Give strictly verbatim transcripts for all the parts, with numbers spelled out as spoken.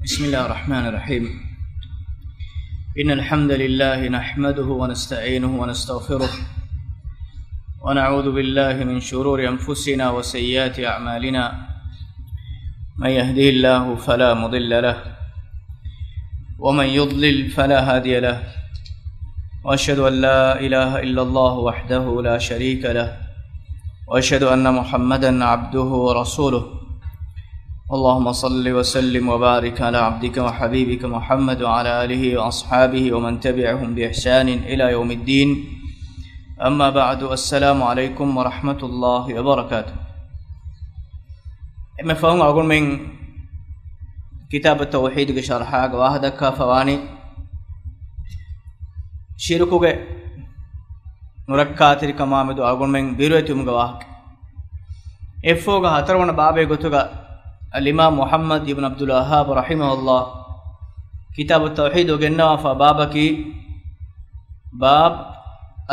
بسم الله الرحمن الرحيم. إن الحمد لله نحمده ونستعينه ونستغفره، ونعوذ بالله من شرور أنفسنا وسيئات أعمالنا. من يهده الله فلا مضل له، ومن يضلل فلا هادي له، وأشهد أن لا إله إلا الله وحده لا شريك له، وأشهد أن محمدا عبده ورسوله. اللهم صل وسلم وبارك على عبدك وحبيبك محمد وعلى آله وأصحابه ومن تبعهم بإحسان إلى يوم الدين. أما بعد، السلام عليكم ورحمة الله وبركاته. އެންމެ ފަހުން އަޅުގަނޑުމެން ކިތާބު ތައުޙީދުގެ ޝަރްޙާގަ ވާހަކަ ދައްކާފަވާނީ، ޝިރުކުގެ ނުރައްކާތެރިކަމާމެދު އަޅުގަނޑުމެން ބިރުވެތިވުމުގެ ވާހަކަ. އެއަށްފަހުގަ ހަތަރުވަނަ ބާބެއް ގޮތުގަ އަލްއިމާމް މުޙައްމަދު އިބްނު ޢަބްދުލް ވައްހާބް ރަޙިމަހުﷲ ކިތާބު ތައުޙީދު ގެންނަވާފަ ބާބަކީ، باب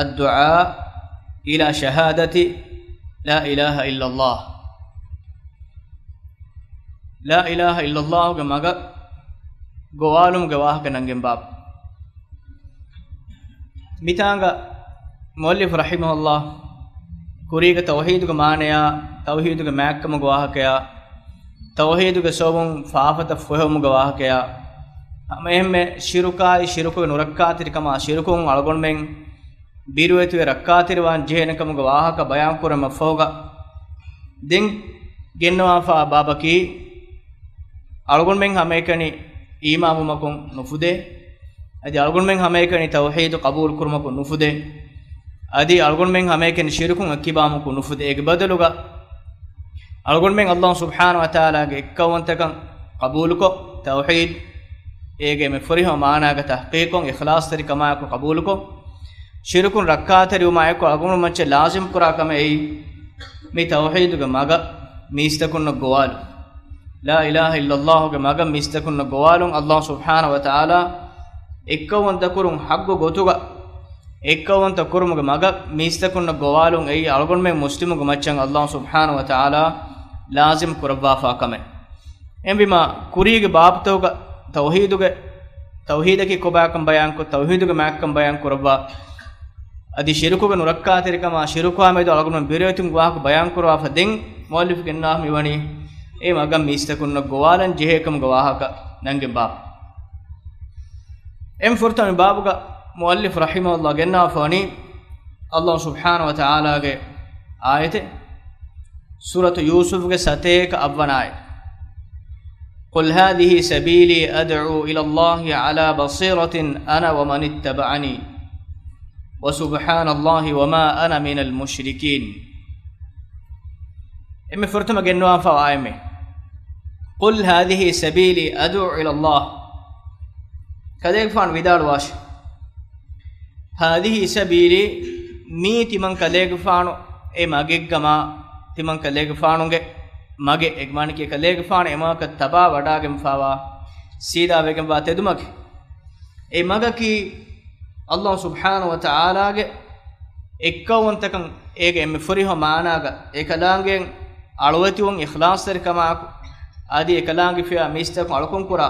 الدعاء إلى شهادة لا إله إلا الله. لا إله إلا الله ގެ މަގަށް ގޮވާލުމުގެ ވާހަކަ ނަންގެން ބާބު. މިތާނގަ މުއައްލިފު ރަޙިމަހުﷲ ކުރީގެ ތައުޙީދުގެ މާނަޔާ، ތައުޙީދުގެ މާތްކަމުގެ ވާހަކަޔާ، ތައުޙީދުގެ ސަބަބުން ފާފަތައް ފޮހެވުމުގެ ވާހަކަޔާ، ހަމައެހެންމެ ޝިރުކާއި ޝިރުކުގެ ނުރައްކާތެރިކަމާ، ޝިރުކުން އަޅުގަނޑުމެން ބިރުވެތިވެ ރައްކާތެރިވާން ޖެހޭނެ ކަމުގެ ވާހަކަ ބަޔާންކުރުމަށްފަހުގަ، ދެން ގެންނަވާފާ ބާބަކީ، އަޅުގަނޑުމެން ހަމައެކަނި އީމާންވުމަކުން ނުފުދޭ. އަދި އަޅުގަނޑުމެން ހަމައެކަނި ތައުޙީދު ޤަބޫލުކުރުމަކުން ނުފުދޭ. އަދި އަޅުގަނޑުމެން ހަމައެކަނި ޝިރުކުން އެއްކިބާމަކުން ނުފުދޭ. އޭގެ ބަދަލުގަ އަޅުގަނޑުމެން ﷲ ސުބްޙާނަހޫ ވަތަޢާލާގެ އެއްކައުވަންތަކަން ޤަބޫލުކޮށް، ތައުޙީދު އޭގެ އެންމެ ފުރިހަމަ މާނާގަ ތަޙްޤީޤުކޮށް، އިޚްލާޞްތެރިކަމާއެކު ޤަބޫލުކޮށް، ޝިރުކުން ރައްކާތެރިވުމާއެކު އަޅުގަނޑުމެން މައްޗަށް ލާޒިމް ކުރާ ކަމެއް އެއީ، މި ތައުޙީދުގެ މަގަށް މީސްތަކުންނަށް ގޮވާލުން. ލާ އިލާހަ އިއްލައްލާހުގެ މަގަށް މީސްތަކުންނަށް ގޮވާލުން. ﷲ ސުބްޙާނަހޫ ވަތަޢާލާ އެއްކައުވަންތަކުރުން ޙައްޤު ގޮތުގަ، އެއްކައުވަންތަ ކުރުމުގެ މަގަށް މީސްތަކުންނަށް ގޮވާލުން އެއީ އަޅުގަނޑުމެން މުސްލިމުންގެ މައްޗަށް ﷲ ސުބްޙާނަހޫ ވަތަޢާލާ ލާޒިމް ކުރައްވާފާ ކަމެއް. އެހެންވީމާ، ކުރީގެ ބާބުތަކުގަ ތައުޙީދުގެ، ތައުޙީދަކީ ކޮބާކަން ބަޔާންކޮށް، ތައުޙީދުގެ މާތްކަން ބަޔާން ކުރައްވާ، އަދި ޝިރުކުގެ ނުރައްކާތެރިކަމާ، ޝިރުކާމެދު އަޅުގަނޑުމެން ބިރުވެތިވުމުގެ ވާހަކަ ބަޔާން ކުރައްވާފަ ދެން މުއައްލިފު ގެންނާފަ މިވަނީ އެ މަގަށް މީސްތަކުންނަށް ގޮވާލަން ޖެހޭކަމުގެ ވާހަކަ ނަންގެން ބާބު. އެން ފުރަތަމަ މި ބާބުގަ މުއައްލިފު ރަޙިމަހުﷲ ގެންނާފަ ވަނީ ﷲ ސުބްޙާނަހޫ ވަތަޢާލާގެ އާޔަތެއް، ސޫރަތު ޔޫސުފުގެ ސަތޭކަ އަށްވަނަ އާޔަތް. قل هذه سبيلي أدعو إلى الله على بصيرة أنا ومن اتبعني وسبحان الله وما أنا من المشركين. އެންމެ ފުރަތަމަ ގެންނުވާފަ އާޔަތް މެ. قل هذه سبيلي أدعو إلى الله. ކަލޭގެފާނު ވިދާޅުވާށި. هذه سبيلي، މީ ތިމަން ކަލޭގެފާނު އެ މަގެއްގަމާ، ތިމަން ކަލޭގެފާނުގެ މަގެއް، އެ މާނައަކީ ކަލޭގެފާނު އެ މަގަކަށް ތަބާ ވަޑާގެންފާވާ ސީދާވެގެންވާ ތެދުމަގެއް. އެ މަގަކީ ﷲ ސުބްޙާނަހޫ ވަތަޢާލާގެ އެއްކައުވަންތަކަން އޭގެ އެންމެ ފުރިހަމަ މާނާގަ އެކަލާނގެއަށް އަޅުވެތިވުން އިޚްލާޞްތެރިކަމާއެކު، އަދި އެކަލާނގެ ފިޔާ މީސްތަކުން އަޅުކަން ކުރާ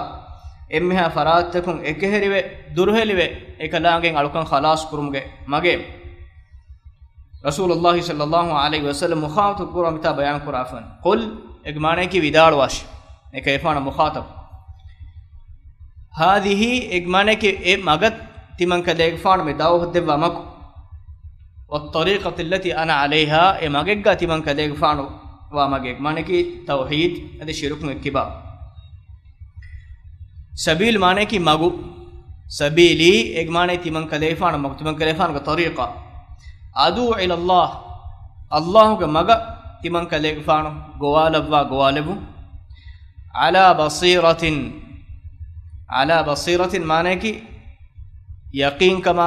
އެންމެހާ ފަރާތްތަކުން އެކަހެރިވެ، ދުރުހެލިވެ، އެކަލާނގެއަށް އަޅުކަން ޚަލާޞް ކުރުމުގެ މަގެއް. ރަސޫލުﷲ ޞައްލަﷲ ޢަލައިހި ވަސައްލަމް މުޚާޠަބު ކުރުމަށް މިތާ ބަޔާން ކުރާފަން. قل، އޭގެ މާނައަކީ ވިދާޅުވާށި. އެކަލޭގެފާނަށް މުޚާޠަބު. هذه، އޭގެ މާނައަކީ އެ މަގަށް ތިމަން ކަލޭގެފާނު މި ދަޢުވަތު ދެއްވާ މަގު. والطريقة التي أنا عليها، އެ މަގެއްގަ ތިމަން ކަލޭގެފާނު ވާ މަގެއް. އޭގެ މާނައަކީ ތައުޙީދު އަދި ޝިރުކުން އެއްކިބާ. ސަބީލް މާނައަކީ މަގު. ސަބީލީ، އޭގެ މާނައީ ތިމަން ކަލޭގެފާނު މަގު، ތިމަން ކަލޭގެފާނުގެ ޠަރީޤާ. أدعو إلى الله، ﷲގެ މަގަށް ތިމަން ކަލޭގެފާނު ގޮވާލައްވާ ގޮވާލެއްވުން. على بصيرة، على بصيرة މާނައަކީ ޔަޤީންކަމާ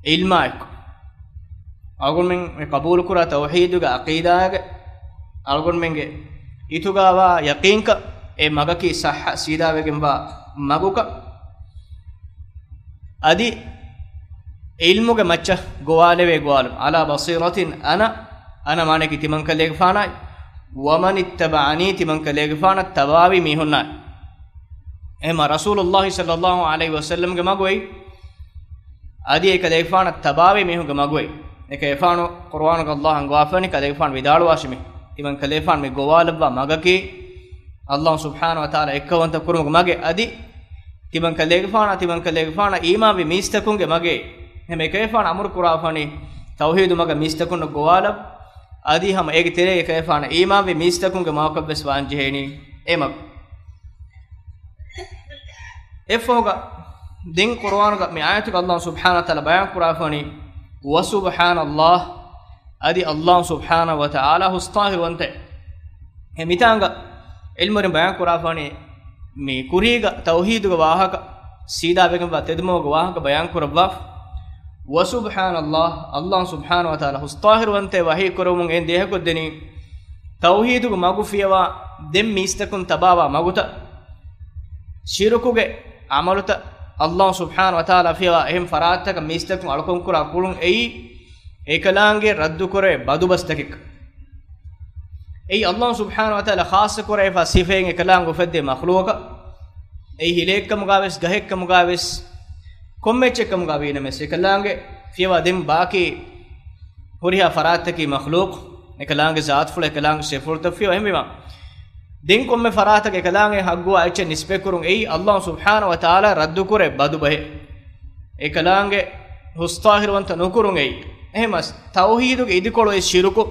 ޢިލްމާއެކު. އަޅުގަނޑުމެން މި ޤަބޫލުކުރާ ތައުޙީދުގެ ޢަޤީދާގެ އަޅުގަނޑުމެންގެ ހިތުގަވާ ޔަޤީންކަން، އެ މަގަކީ ޞައްޙަ ސީދާވެގެންވާ މަގުކަން. އަދި ޢިލްމުގެ މައްޗަށް ގޮވާލެވޭ ގޮވާލުން. على بصيرة أنا، أنا މާނައަކީ ތިމަން ކަލޭގެފާނާއި، ومن اتبعني، ތިމަންކަލޭގެފާނަށް ތަބާވި މީހުންނާ. އެހެމަ ރަސޫލުﷲ ޞައްލަﷲ ޢަލައިހި ވަސައްލަމްގެ މަގު އެއީ. އަދި އެކަލޭގެފާނަށް ތަބާވި މީހުންގެ މަގު އެއީ. އެކަލޭގެފާނު ޤުރުއާނުގަ ﷲ އަންގަވާފަނި، ކަލޭގެފާނު ވިދާޅުވާށި މި. ތިމަންކަލޭގެފާނު މި ގޮވާލައްވާ މަގަކީ ﷲ ސުބްޙާނަހޫ ވަތަޢާލާ އެއްކައުވަންތަ ކުރުމުގެ މަގެއް. އަދި ތިމަންކަލޭގެފާނާ، ތިމަންކަލޭގެފާނަށް އީމާންވި މީސްތަކުންގެ މަގެއް. އެހެމަ އެކަލޭގެފާނު އަމުރު ކުރާފަނި ތައުޙީދު މަގަށް މީސްތަކުންނަށް ގޮވާލައްވާ. އަދި ހަމަ އޭގެ ތެރޭގަ އެކަލޭގެފާނަށް އީމާންވި މީސްތަކުންގެ މަގަކަށްވެސް ވާންޖެހޭނީ އެ މަގު. އެއްފަހުގަ ދެން ޤުރުއާނުގަ މި އާޔަތުގަ ﷲ ސުބްޙާނަހޫ ވަތަޢާލާ ބަޔާން ކުރާފަނި، وسبحان الله، އަދި ﷲ ސުބްޙާނަހޫ ވަތަޢާލާ ހުސްޠާހިރުވަންތައެވެ. އެ މިތާނގަ ޢިލްމުވެރިން ބަޔާން ކުރާފަނި މި ކުރީގަ ތައުޙީދުގެ ވާހަކަ، ސީދާވެގެންވާ ތެދުމަގުގެ ވާހަކަ ބަޔާން ކުރައްވާފަ. وسبحان الله، ﷲ ސުބްޙާނަހޫ ވަތަޢާލާ ހުސްޠާހިރުވަންތައެވެ. ވަޙީ ކުރެވުމުން އެ ދޭހަކޮށްދެނީ ތައުޙީދުގެ މަގު ފިޔަވާ ދެން މީސްތަކުން ތަބާވާ މަގުތައް، ޝިރުކުގެ ޢަމަލުތައް، ﷲ ސުބްޙާނަހޫ ވަތަޢާލާ ފިޔަވާ އެހެން ފަރާތްތަކަށް މީސްތަކުން އަޅުކަންކުރާ ކުޅުން އެއީ، އެކަލާނގެ ރައްދުކުރެވޭ ބަދުބަސްތަކެއް. އެއީ ﷲ ސުބްޙާނަހޫ ވަތަޢާލާ ޚާއްޞަކުރެވިފާ ސިފައެއް އެކަލާނގެ އުފެއްދޭ މަޚްލޫޤަކަށް. އެއީ ހިލައެއްކަމުގާވެސް، ގަހެއްކަމުގާވެސް، ކޮންމެ އެއްޗެއްކަމުގާ ވީނަމަވެސް، އެކަލާނގެ ފިޔަވާ ދެން ބާކީ ހުރިހާ ފަރާތްތަކީ މަޚްލޫޤު، އެކަލާނގެ ޒާތުފުޅު، އެކަލާނގެ ސިފަފުޅުތައް ފިޔަވާ. އެހެންވީމާ، ދެން ކޮންމެ ފަރާތަކަށް އެކަލާނގެ ހައްގުވާ އެއްޗެއް ނިސްބަތްކުރުން އެއީ ﷲ ސުބްޙާނަހޫ ވަތަޢާލާ ރައްދުކުރޭ ބަދުބަހެއް. އެކަލާނގެ ހުސްޠާހިރުވަންތަ ނުކުރުން އެއީ. އެހެންވެ، ތައުޙީދުގެ އިދިކޮޅު އެއީ ޝިރުކު.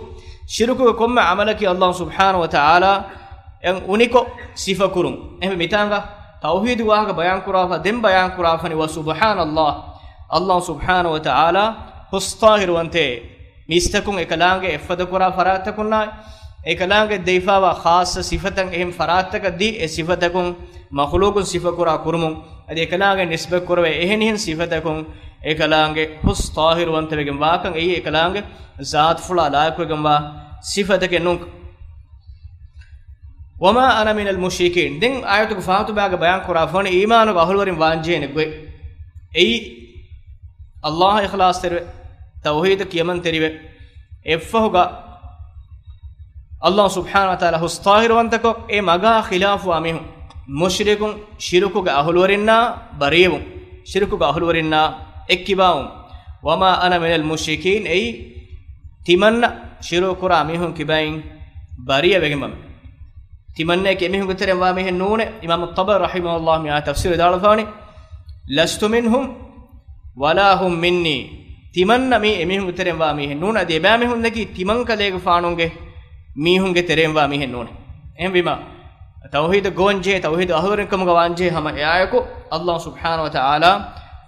ޝިރުކުގެ ކޮންމެ ޢަމަލަކީ ﷲ ސުބްޙާނަހޫ ވަތަޢާލާ އެއަށް އުނިކޮށް ސިފަކުރުން. އެހެންވެ، މިތާނގަ ތައުޙީދު ވާހަކަ ބަޔާން ކުރާފަ، ދެން ބަޔާން ކުރާފަނި، وسبحان الله، ﷲ ސުބްޙާނަހޫ ވަތަޢާލާ ހުސްޠާހިރުވަންތައެވެ. މީސްތަކުން އެކަލާނގެ އެއްފަދަ ކުރާ ފަރާތްތަކުންނާއި، އެކަލާނގެ ދެވިފާވާ ޚާއްޞަ ސިފަތައް އެހެން ފަރާތްތަކަށް ދީ، އެ ސިފަތަކުން މަޚްލޫޤުން ސިފަކުރާ ކުރުމުން، އަދި އެކަލާނގެ ނިސްބަތްކުރެވޭ އެހެނިހެން ސިފަތަކުން އެކަލާނގެ ހުސްޠާހިރުވަންތަވެގެން ވާކަން އެއީ އެކަލާނގެ ޒާތުފުޅާ ލާއިޤުވެގެންވާ ސިފަތަކެއް ނޫން. وما أنا من المشركين. ދެން އާޔަތުގެ ފަހަތު ބަޔާން ކުރާފަނި އީމާނުގެ އަހުލުވެރިން ވާންޖެހޭނެ ގޮތް. އެއީ، ﷲ އަށް އިޚްލާޞްތެރިވެ، ތައުޙީދަށް ކިޔަމަންތެރިވެ، އެއްފަހުގަ ﷲ ސުބްޙާނަހޫ ވަތަޢާލާ ހުސްޠާހިރުވަންތަކޮށް، އެ މަގާ ޚިލާފުވާ މީހުން، މުޝްރިކުން، ޝިރުކުގެ އަހުލުވެރިންނާ ބަރީއަވުން، ޝިރުކުގެ އަހުލުވެރިންނާ އެއްކިބާވުން. وما أنا من المشركين، އެއީ ތިމަންނަ ޝިރުކުކުރާ މީހުން ކިބައިން ބަރީއަވެގެންވަމެ. ތިމަންނައަކީ އެމީހުންގެ ތެރެއިން ވާ މީހެއް ނޫނޭ. އިމާމު ޠަބަރީ ރަޙިމަހުﷲ މިއާ ތަފްސީރު ވިދާޅުވެފަވަނީ، لست منهم ولا هم مني. ތިމަންނަ މީ އެމީހުންގެ ތެރެއިން ވާ މީހެއް ނޫން، އަދި އެބައިމީހުންނަކީ ތިމަންކަލޭގެފާނުގެ މީހުންގެ ތެރެއިން ވާ މީހެއް ނޫނޭ. އެހެންވީމާ، ތައުޙީދަށް ގޮވަންޖެހޭ، ތައުޙީދު އަހުލުވެރިން ކަމުގަ ވާންޖެހޭ ހަމަ އެއާއެކު، ﷲ ސުބްޙާނަހޫ ވަތަޢާލާ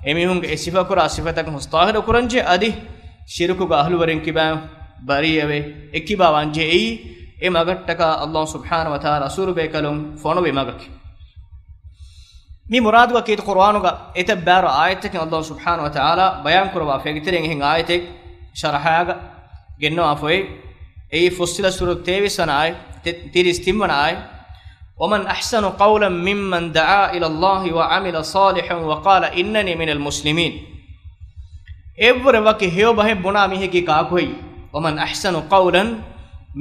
އެމީހުންގެ އެ ސިފަކުރާ ސިފަތަކުން ހުސްޠާހިރު ކުރަންޖެހޭ، އަދި ޝިރުކުގެ އަހުލުވެރިން ކިބައިން ބަރީއަވެ، އެއްކިބާ ވާންޖެހޭ. އެއީ އެ މަގަށްޓަކާ ﷲ ސުބްޙާނަހޫ ވަތަޢާލާ ރަސޫލު ބޭކަލުން ފޮނުވި މަގަކީ. މި މުރާދުގަ ކީރިތި ޤުރުއާނުގަ އެތައް ބާރަ އާޔަތްތަކެއް ﷲ ސުބްޙާނަހޫ ވަތަޢާލާ ބަޔާން ކުރައްވާފަ، އޭގެތެރެއިން އެހެން އާޔަތެއް ޝަރަޙާގަ ގެންނަވާފައި. އެއީ ފުއްޞިލަތް ސޫރަތު ތޭވީސް ވަނަ އާޔަތް، ތި-، ތިރީސް ތިން ވަނަ އާޔަތް. ومن أحسن قولا ممن دعا إلى الله وعمل صالحا وقال إنني من المسلمين. އެއްވުރެ ވަކި ހެޔޮ ބަހެއް ބުނާ މީހަކީ ކާކުހެއް؟ ومن أحسن قولا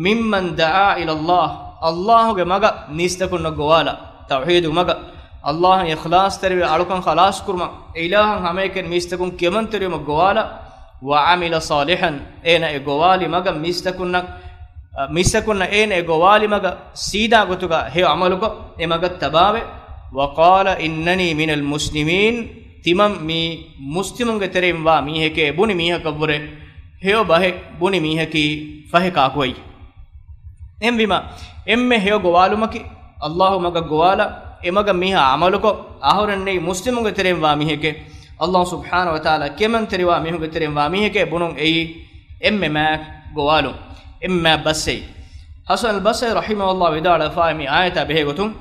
ممن دعا إلى الله، ﷲ ގެ މަގަށް މީސްތަކުންނަށް ގޮވާލާ، ތައުޙީދު މަގަށް، ﷲ އަށް އިޚްލާޞްތެރިވެ އަޅުކަން ޚަލާޞް ކުރުމަށް، އެ އިލާހަށް ހަމައެކަނި މީސްތަކުން ކިޔަމަންތެރިވުމަށް ގޮވާލާ، وعمل صالحا، އޭނަ އެ ގޮވާލި މަގަށް މީސްތަކުންނަށް، މީސްތަކުންނަށް އޭނަ އެ ގޮވާލި މަގަށް ސީދާ ގޮތުގަ ހެޔޮ ޢަމަލުކޮށް، އެ މަގަށް ތަބާވެ، وقال إنني من المسلمين، ތިމަން މީ މުސްލިމުންގެ ތެރެއިން ވާ މީހެކޭ ބުނި މީހަކަށްވުރެ، ހެޔޮ ބަހެއް ބުނި މީހަކީ ފަހެ ކާކުއެއް؟ އެހެންވީމާ، އެންމެ ހެޔޮ ގޮވާލުމަކީ، ﷲ މަގަށް ގޮވާލާ، އެ މަގަށް މީހާ ޢަމަލުކޮށް، އަހުރެން ނެތް މުސްލިމުންގެ ތެރެއިން ވާ މީހެކޭ، ﷲ ސުބްޙާނަހޫ ވަތަޢާލާ ކިޔަމަންތެރިވާ މީހުންގެ ތެރެއިން ވާ މީހެކޭ ބުނުން އެއީ އެންމެ މާތް ގޮވާލުން، އެންމެ މާތް ބަސް އެއީ. ޙަސަނުލް ބަޞްރީ ރަޙިމަހުﷲ ވިދާޅުވެފައި މި އާޔަތާ ބެހޭގޮތުން،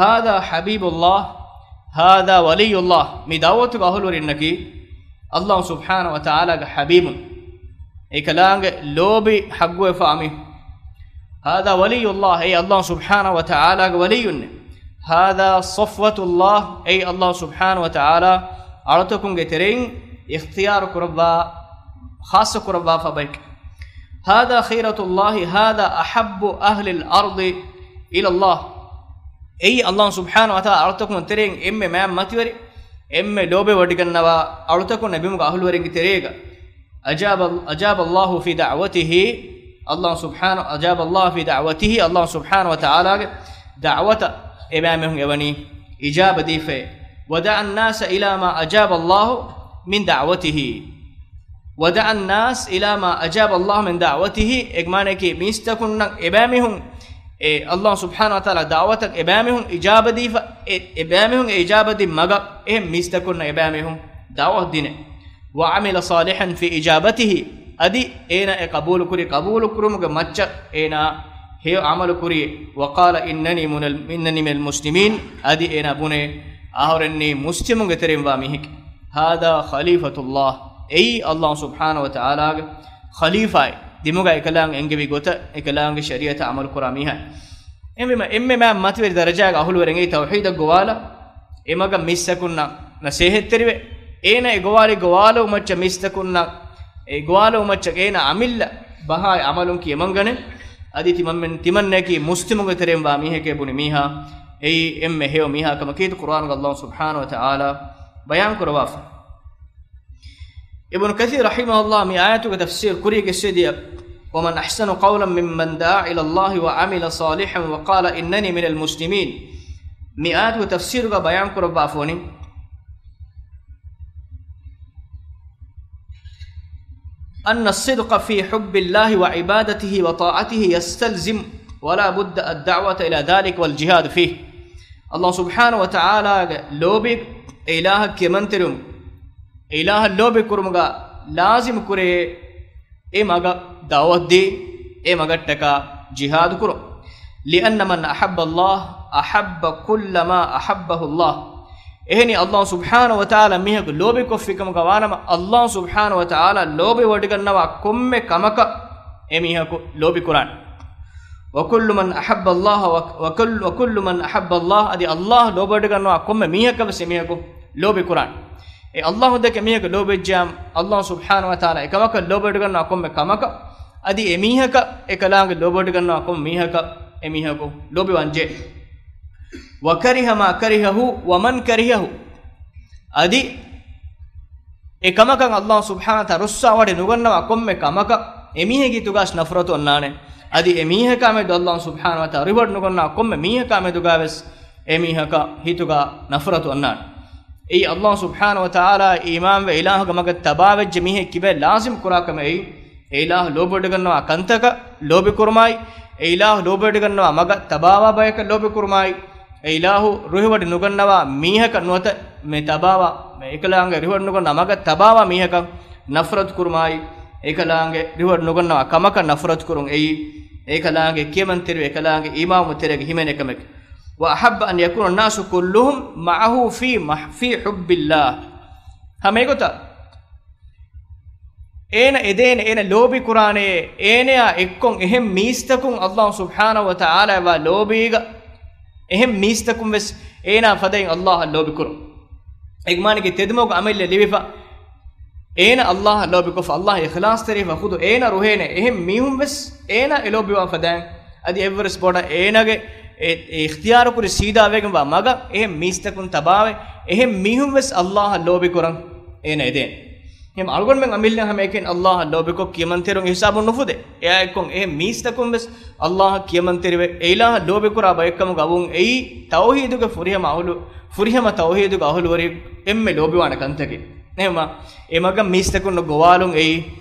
هذا حبيب الله، هذا ولي الله، މި ދަޢުވަތުގެ އަހުލުވެރިންނަކީ، ﷲ ސުބްޙާނަހޫ ވަތަޢާލާގެ ޙަބީބުން، އެކަލާނގެ ލޯބި ޙައްޤުވެފާ މީހުން. هذا ولي الله، އެއީ ﷲ ސުބްޙާނަހޫ ވަތަޢާލާގެ ވަލިއްޔުންނޭ. هذا صفوة الله، އެއީ ﷲ ސުބްޙާނަހޫ ވަތަޢާލާ އަޅުތަކުންގެ ތެރެއިން އިޚްތިޔާރު ކުރައްވާ، ޚާއްޞަ ކުރައްވާފާ ބައެކޭ. هذا خيرة الله، هذا أحب أهل الأرض إلى الله. އެއީ ﷲ ސުބްޙާނަހޫ ވަތަޢާލާ އަޅުތަކުން ތެރެއިން އެންމެ މާތް މަތިވެރި، އެންމެ ލޯބިވޮޑިގަންނަވާ އަޅުތަކުންނަށް ބިމުގެ އަހުލުވެރިންގެ ތެރޭގަ. أجاب، أجاب الله في دعوته، ﷲ ސުބްޙާނަ، أجاب الله في دعوته، ﷲ ސުބްޙާނަހޫ ވަތަޢާލާގެ ދަޢުވަތަށް އެބައިމީހުން އެވަނީ އިޖާބަ ދީފައޭ. ودعا الناس إلى ما أجاب الله من دعوته. ودعا الناس إلى ما أجاب الله من دعوته، އެގެ މާނައަކީ މީސްތަކުންނަށް އެބައިމީހުން އެ ﷲ ސުބްޙާނަހޫ ވަތަޢާލާ ދަޢުވަތަށް އެބައިމީހުން އިޖާބަ ދީފަ، އެ، އެބައިމީހުން އެ އިޖާބަ ދިން މަގަށް އެހެން މީސްތަކުންނަށް އެބައިމީހުން ދަޢުވަތު ދިނެ. وعمل صالحا في إجابته، އަދި އޭނާ އެ ޤަބޫލު ކުރި، ޤަބޫލު ކުރުމުގެ މައްޗަށް އޭނާ ހެޔޮ ޢަމަލު ކުރި. وقال إنني من ال، إنني من المسلمين، އަދި އޭނާ ބުނޭ އަހަރެންނީ މުސްލިމުންގެ ތެރެއިން ވާ މީހެކޭ. هذا خليفة الله، އެއީ ﷲ ސުބްޙާނަހޫ ވަތަޢާލާގެ ޚަލީފާއެއް، ދިމުގަ އެކަލާނގެ އެންގެވި ގޮތަށް އެކަލާނގެ ޝަރީޢަތަށް ޢަމަލު ކުރާ މީހާ. އެހެންވީމަ، އެންމެ މާތް މަތިވެރި ދަރަޖާގެ އަހުލުވެރިން އެއީ ތައުޙީދަށް ގޮވާލާ، އެ މަގަށް މީސްތަކުންނަށް ނަސޭހަތްތެރިވެ، އޭނާ އެ ގޮވާލި ގޮވާލުމައްޗަށް މީސްތަކުންނަށް، އެ ގޮވާލުމައްޗަށް އޭނާ އަމިއްލަ ބަހާއި ޢަމަލުން ކިޔަމަންގަނެ. އަދި ތިމަންމެން، ތިމަންނައަކީ މުސްލިމުންގެ ތެރެއިން ވާ މީހެކޭ ބުނި މީހާ، އެއީ އެންމެ ހެޔޮ މީހާ ކަމަކީ ޤުރްއާނުގަ ﷲ ސުބްޙާނަހޫ ވަތަޢާލާ ބަޔާން ކުރައްވާފަ. އިބްނު ކަޘީރު ރަޙިމަހުﷲ މި އާޔަތުގެ ތަފްސީރު ކުރިޔަށް ގެއްސެދިޔަ، ومن أحسن قولا ممن دعا إلى الله وعمل صالحا وقال إنني من المسلمين. މި އާޔަތުގެ ތަފްސީރުގަ ބަޔާން ކުރައްވާފަ ވަނީ، أن الصدق في حب الله وعبادته وطاعته يستلزم ولا بد الدعوة إلى ذلك والجهاد فيه. ﷲ ސުބްޙާނަހޫ ވަތަޢާލާގެ ލޯބި، އެ އިލާހަށް ކިޔަމަންތެރިވުން، އެ އިލާހަށް ލޯބި ކުރުމުގަ ލާޒިމް ކުރޭ، އެ މަގަށް ދަޢުވަތު ދީ، އެ މަގަށްޓަކާ ޖިހާދު ކުރުން. لأن من أحب الله أحب كل ما أحبه الله. އެހެނީ، ﷲ ސުބްޙާނަހޫ ވަތަޢާލާ މީހަކު ލޯބިކޮށްފިކަމުގަ ވާނަމަ، ﷲ ސުބްޙާނަހޫ ވަތަޢާލާ ލޯބިވޮޑިގަންނަވާ ކޮންމެ ކަމަކަށް އެ މީހަކު ލޯބިކުރާނެ. وكل من أحب الله وك، وكل، وكل من أحب الله، އަދި ﷲ ލޯބިވޮޑިގަންނަވާ ކޮންމެ މީހަކަށް ވެސް އެ މީހަކު ލޯބިކުރާނެ. އެ ﷲ ދެކެ މީހަކު ލޯބިވެއްޖާ، ﷲ ސުބްޙާނަހޫ ވަތަޢާލާ އެކަމަކަށް ލޯބިވޮޑިގަންނަވާ ކޮންމެ ކަމަކަށް، އަދި އެ މީހަކަށް، އެކަލާނގެ ލޯބިވޮޑިގަންނަވާ ކޮންމެ މީހަކަށް އެ މީހަކު ލޯބިވާންޖެހޭ. وكره ما كرهه ومن كرهه، އަދި އެ ކަމަކަށް ﷲ ސުބްޙާނަހޫ ވަތަޢާލާ ރުއްސާވޮޑި ނުގަންނަވާ ކޮންމެ ކަމަކަށް އެ މީހެއްގެ ހިތުގަސް ނަފްރަތު އޮންނާނެ. އަދި އެ މީހަކާ މެދު ﷲ ސުބްޙާނަހޫ ވަތަޢާލާ ރިވަޑް ނުގަންނަވާ ކޮންމެ މީހަކާ މެދުގަ ވެސް އެ މީހަކަށް ހިތުގަ ނަފްރަތު އޮންނާނެ. އެއީ ﷲ ސުބްޙާނަހޫ ވަތަޢާލާ އީމާންވެ އިލާހުގެ މަގަށް ތަބާވެއްޖެ މީހެއް ކިބައި ލާޒިމް ކުރާ ކަމެއް އެއީ. އެ އިލާހު ލޯބިވޮޑިގަންނަވާ ކަންތަކަށް ލޯބިކުރުމާއި، އެ އިލާހު ލޯބިވޮޑިގަންނަވާ މަގަށް ތަބާވާ ބަޔަކަށް ލޯބިކުރުމާއި، އެ އިލާހު ރުހިވޮޑި ނުގަންނަވާ މީހަކަށް ނުވަތަ މެ ތަބާވާ، މެ އެކަލާނގެ ރުހިވޮޑި ނުގަންނަވާ މަގަށް ތަބާވާ މީހަކަށް ނަފްރަތު ކުރުމާއި، އެކަލާނގެ ރުހިވޮޑި ނުގަންނަވާ ކަމަކަށް ނަފްރަތު ކުރުން އެއީ، އެކަލާނގެ ކިޔަމަންތެރިވެ އެކަލާނގެ އީމާންވުމުގެ ތެރޭގަ ހިމެނޭ ކަމެކޭ. وأحب أن يكون الناس كلهم معه في مح، في حب الله. ހަމަ އެގޮތަށް އޭނަ އެދޭނެ، އޭނަ ލޯބި ކުރާނެ، އޭނަޔާ އެއްކޮށް އެހެން މީސްތަކުން ﷲ ސުބްޙާނަހޫ ވަތަޢާލާއަށް ވާ ލޯބީގަ، އެހެން މީސްތަކުން ވެސް އޭނާ ފަދައިން ﷲ އަށް ލޯބި ކުރުން. އެގެ މާނައަކީ ތެދުމަގު އަމިއްލަ ލިބިފަ، އޭނަ ﷲ އަށް ލޯބިކޮށްފަ، ﷲ އިޚްލާޞްތެރިވެފަ، ޚުދު އޭނަ ރުހޭނެ އެހެން މީހުން ވެސް އޭނާ އެ ލޯބިވާ ފަދައިން، އަދި އެއްވެސް ބޮޑަށް އޭނާގެ އެ، އެ އިޚްތިޔާރުކުރި ސީދާވެގެންވާ މަގަށް އެހެން މީސްތަކުން ތަބާވެ، އެހެން މީހުން ވެސް ﷲ އަށް ލޯބިކުރަން އޭނަ އެދޭނެ. އެހެން އަޅުގަނޑުމެން އަމިއްލަ ހަމައެކަނި ﷲ އަށް ލޯބިކޮށް ކިޔަމަންތެރިވުން އެ ހިސާބުން ނުފުދޭ. އެއާއެއްކޮށް އެހެން މީސްތަކުން ވެސް ﷲ އަށް ކިޔަމަންތެރިވެ، އެ އިލާހަށް ލޯބިކުރާ ބައެއްކަމުގަ ވުން އެއީ ތައުޙީދުގެ ފުރިހަމަ އަހުލު، ފުރިހަމަ ތައުޙީދުގެ އަހުލުވެރި އެންމެ ލޯބިވާނެ ކަންތަކެއް. އެހެންވީމަ، އެ މަގަށް މީސްތަކުންނަށް ގޮވާލުން އެއީ،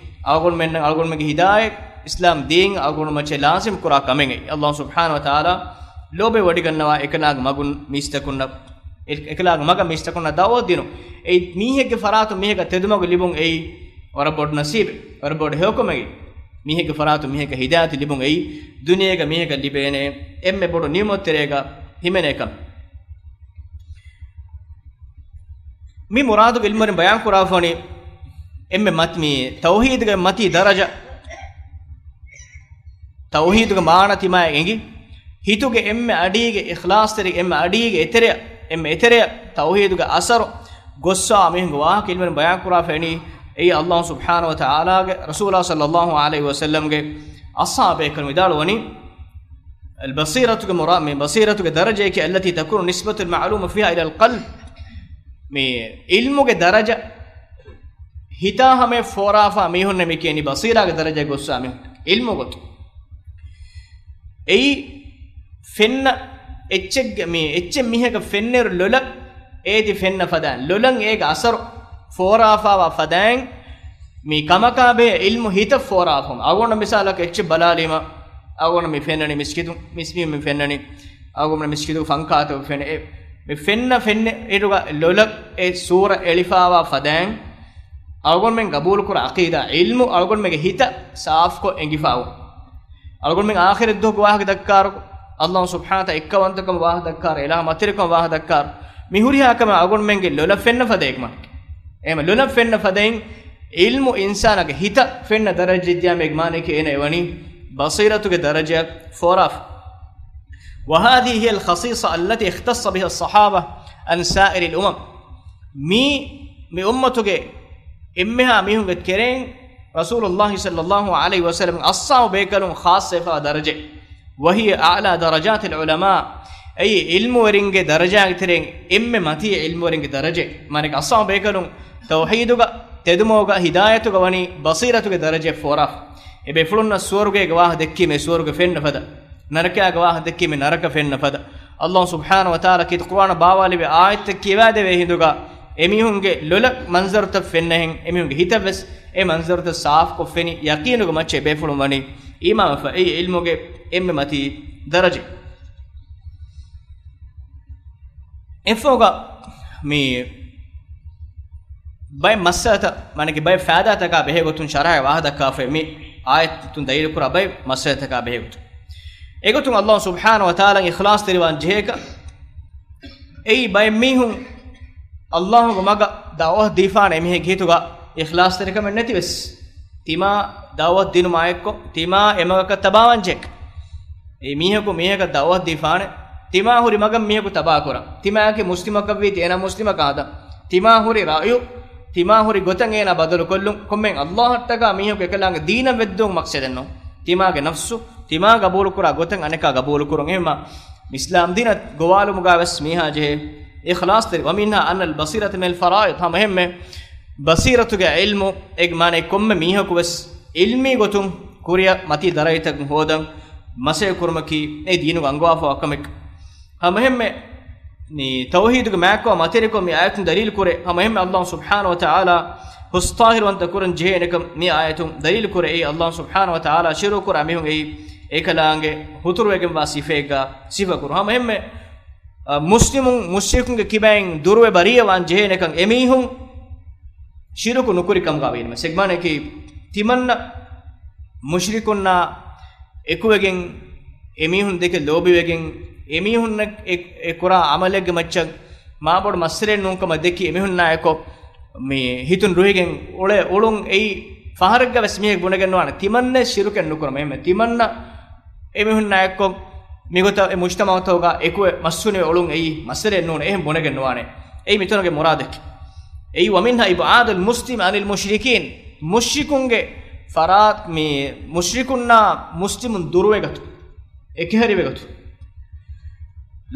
އަޅުގަނޑުމެންނަށް، އަޅުގަނޑުމެންގެ ހިދާޔަތް، އިސްލާމް ދީން އަޅުގަނޑުމެން މައްޗަށް ލާޒިމް ކުރާ ކަމެއް އެއީ. ﷲ ސުބްޙާނަހޫ ވަތަޢާލާ ލޯބި ވޮޑިގަންނަވާ އެކަލާނގެ މަގުން މީސްތަކުންނަށް، އެ، އެކަލާނގެ މަގަށް މީސްތަކުންނަށް ދަޢުވަތު ދިނުން. އެއީ މީހެއްގެ ފަރާތުން މީހަކަށް ތެދުމަގު ލިބުން އެއީ ވަރަށް ބޮޑު ނަސީބެއް، ވަރަށް ބޮޑު ހެޔޮކަމެއް. މީހެއްގެ ފަރާތުން މީހަކަށް ހިދާޔަތު ލިބުން އެއީ ދުނިޔޭގަ މީހަކަށް ލިބޭނެ އެންމެ ބޮޑު ނިޢުމަތްތެރޭގަ ހިމެނޭ ކަމެއް. މި މުރާދުގެ ޢިލްމުވެރިން ބަޔާން ކުރާފަ ވަނީ އެންމެ މަތި، މި ތައުޙީދުގެ މަތީ ދަރަޖަ، ތައުޙީދުގެ މާނަ ތިމާއަށް އެނގި، ހިތުގެ އެންމެ އަޑީގެ އިޚްލާޞްތެރި، އެންމެ އަޑީގެ އެތެރެއަށް، އެންމެ އެތެރެއަށް ތައުޙީދުގެ އަސަރު ގޮއްސާ މީހުންގެ ވާހަކަ ޢިލްމުވެރިން ބަޔާން ކުރާފަ ވަނީ، އެއީ ﷲ ސުބްޙާނަހޫ ވަތަޢާލާގެ ރަސޫލާ ޞައްލައްލާހު ޢަލައިހި ވަސައްލަމްގެ އަޞްޙާބޭކަލުން ވިދާޅުވަނީ، އަލްބަޞީރަތުގެ މުރާ-، މި ބަޞީރަތުގެ ދަރަޖަޔަކީ، التي تكون نسبة المعلوم فيها إلى القلب. މި ޢިލްމުގެ ދަރަޖަ ހިތާ ހަމަޔަށް ފޯރާފާ މީހުންނެއް މި ކިޔަނީ ބަޞީރާގެ ދަރަޖައަށް ގޮއްސާ މީހުން ޢިލްމު ގޮތުން. އެއީ ފެންނަ އެއްޗެއްގެ، މި އެއްޗެއް މީހަކަށް ފެންނައިރު ލޮލަށް އޭތި ފެންނަ ފަދައިން، ލޮލަށް އޭގެ އަސަރު ފޯރާފާވާ ފަދައިން، މި ކަމަކާ ބެހޭ ޢިލްމު ހިތަށް ފޯރާފަ. އަޅުގަނޑަށް މިސާލަކަށް އެއްޗެއް ބަލާލީމަ، އަޅުގަނޑަށް މި ފެންނަނީ މިސްކިތު، މިސްމީ މި ފެންނަނީ، އަޅުގަނޑަށް މިސްކިތުގެ ފަންކާތައް ފެންނަ. އެ، މި ފެންނަ ފެންނައިރުގަ ލޮލަށް އެ ސޫރަ އެޅިފާވާ ފަދައިން، އަޅުގަނޑުމެން ގަބޫލުކުރާ ޢަޤީދާ ޢިލްމު އަޅުގަނޑުމެންގެ ހިތަށް ސާފުކޮށް އެނގިފާވުން. އަޅުގަނޑުމެން އާޚިރަތް ދުވަހުގެ ވާހަކަ ދައްކާރު، ﷲ ސުބްޙާނަހޫ ވަތަޢާލާ އެއްކަވަންތަކަމަށް ވާހަކަ ދައްކާރު، އިލާހު މަތިވެރިކަމަށް ވާހަކަ ދައްކާރު، މި ހުރިހާ ކަމެއް އަޅުގަނޑުމެންގެ ލޮލަށް ފެންނަ ފަދައިން، އެހެން ލޮލަށް ފެންނަ ފަދައިން، ޢިލްމު އިންސާނާގެ ހިތަށް ފެންނަ ދަރަޖައަށް ދިޔަ މޭގެ މާނައަކީ އޭނަ އެވަނީ ބަޞީރަތުގެ ދަރަޖައަށް ފޯރާފަ. وهذه هي الخصيصة التي اختص بها الصحابة عن سائر الأمم. މީ، މި އުއްމަތުގެ އެންމެހާ މީހުންގެ ތެރެއިން ރަސޫލުﷲ ޞައްލައްލާހު ޢަލައިހި ވަސައްލަމްގެ އަޞްޙާބު ބޭކަލުން ޚާއްޞަވެފާ ދަރަޖަ. وهي أعلى درجات العلماء. އެއީ ޢިލްމުވެރިންގެ ދަރަޖާގެ ތެރެއިން އެންމެ މަތީ ޢިލްމުވެރިންގެ ދަރަޖަ. މާނައަކީ އަޞްޙާބު ބޭކަލުން ތައުޙީދުގަ، ތެދުމަގުގަ، ހިދާޔަތުގަ ވަނީ ބަޞީރަތުގެ ދަރަޖައެއް ފޯރާފަ. އެބޭފުޅުންނަށް ސުވަރުގޭގެ ވާހަކަ ދެއްކީމޭ ސުވަރުގެ ފެންނަ ފަދަ، ނަރަކާގެ ވާހަކަ ދެއްކީމޭ ނަރަކަ ފެންނަ ފަދަ. ﷲ ސުބްޙާނަހޫ ވަތަޢާލާ ކީރިތި ޤުރުއާނަށް ބާވާލެވޭ އާޔަތްތައް ކިޔަވާދެވޭ ހިނދުގަ، އެމީހުންގެ ލޮލަށް މަންޒަރުތައް ފެންނަހެން، އެމީހުންގެ ހިތަށް ވެސް އެ މަންޒަރުތައް ސާފުކޮށް ފެނި ޔަޤީނުގެ މައްޗަށް އެބޭފުޅުން ވަނީ އީމާންވެފަ. އެއީ ޢިލްމުގެ އެންމެ މަތީ ދަރަޖަ. އެއަށްފަހުގަ މި ބައެއް މައްސަލަތައް، މާނައަކީ ބައެއް ފައިދާތަކާ ބެހޭގޮތުން ޝަރަޙައި ވާހަކަ ދައްކާފައި މި އާޔަތުން ދަލީލުކުރާ ބައެއް މައްސަލަތަކާ ބެހޭގޮތުން. އެގޮތުން ﷲ ސުބްޙާނަހޫ ވަތަޢާލާ އިޚްލާޞްތެރިވާން ޖެހޭކަށް، އެއީ ބައެއް މީހުން ﷲގެ މަގަށް ދަޢުވަތު ދީފާނެ އެމީހެއްގެ ހިތުގަ އިޚްލާޞްތެރިކަމެއް ނެތިވެސް، ތިމާ ދަޢުވަތު ދިނުމާ އެއްކޮށް، ތިމާ އެމަގަކަށް ތަބާވާން ޖެހޭކަށް. އެ މީހަކު މީހަކަށް ދަޢުވަތު ދީފާނެ، ތިމާ ހުރި މަގަށް މީހަކު ތަބާކުރަން. ތިމާއަކީ މުސްލިމަކަށްވީތީ އޭނާ މުސްލިމަކަށް ހަދަން. ތިމާ ހުރި ރައުޔު، ތިމާ ހުރި ގޮތަށް އޭނާ ބަދަލުކޮށްލުން. ކޮންމެހެން ﷲއަށްޓަކާ މީހަކު އެކަލާނގެ ދީނަށް ވެއްދުވުން މަޤްޞަދެއްނޫން. ތިމާގެ ނަފްސު، ތިމާ ގަބޫލުކުރާ ގޮތަށް އަނެކާ ގަބޫލުކުރުން. އެހެންމަ އިސްލާމްދީނަށް ގޮވާލުމުގަ ވެސް މީހާ ޖެހޭ އިޚްލާޞްތެރި. ومنها أن البصيرة من الفرائض. ހަމައެހެންމެ ބަޞީރަތުގެ ޢިލްމު، އެ މާނައީ ކޮންމެ މީހަކު ވެސް ޢިލްމީ ގޮތުން ކުރިއަށް މަތީ ދަރަޖަތަކުން ހޯދަން މަސައްކަތް ކުރުމަކީ އެ ދީނުގަ އަންގަވާފަވާ ކަމެއް. ހަމައެހެންމެ މި ތައުޙީދުގެ މާތްކަމާ މަތިވެރިކަން މި އާޔަތުން ދަލީލު ކުރޭ. ހަމައެހެންމެ ﷲ ސުބްޙާނަހޫ ވަތަޢާލާ ހުސްޠާހިރުވަންތަ ކުރަން ޖެހޭނެކަން މި އާޔަތުން ދަލީލު ކުރޭ. އެއީ ﷲ ސުބްޙާނަހޫ ވަތަޢާލާ ޝިރުކު ކުރާ މީހުން އެއީ އެކަލާނގެ ހުތުރުވެގެންވާ ސިފައެއްގަ ސިފަ ކުރުން. ހަމައެހެންމެ އަ، މުސްލިމުން މުޝްރިކުންގެ ކިބައިން ދުރުވެ ބަރީއަވާން ޖެހޭނެކަން އެމީހުން ޝިރުކު ނުކުރި ކަމުގަ ވީނަމަ، ސެގްމާނަކީ ތިމަންނަ މުޝްރިކުންނާ އެކުވެގެން، އެމީހުން ދެކެ ލޯބިވެގެން، އެމީހުންނަށް އެ، އެ ކުރާ ޢަމަލެއްގެ މައްޗަށް މާބޮޑު މައްސަލައެއް ނޫންކަމަށް ދެއްކި އެމީހުންނާއެކު މި ހިތުން ރުހިގެން އުޅޭ އުޅުން އެއީ ފަހަރެއްގަ ވެސް މީހެއް ބުނެގެން ނުވާނެ. ތިމަންނަ ޝިރުކެއް ނުކުރަމު. އެހެންމެ ތިމަންނަ އެމީހުންނާ އެއްކޮށް މިގޮތަށް އެ މުޖްތަމަޢުތަކުގަ އެކުވެ މަސްހުނިވެ އުޅުން އެއީ މައްސަލައެއް ނޫން، އެހެން ބުނެގެން ނުވާނެ. އެއީ މިތަނުގެ މުރާދަކީ. އެއީ ومنها إبعاد المسلم عن المشركين. މުޝްރިކުންގެ ފަރާތް މި މުޝްރިކުންނާ މުސްލިމުން ދުރުވެގަތު، އެކަހެރިވެގަތު.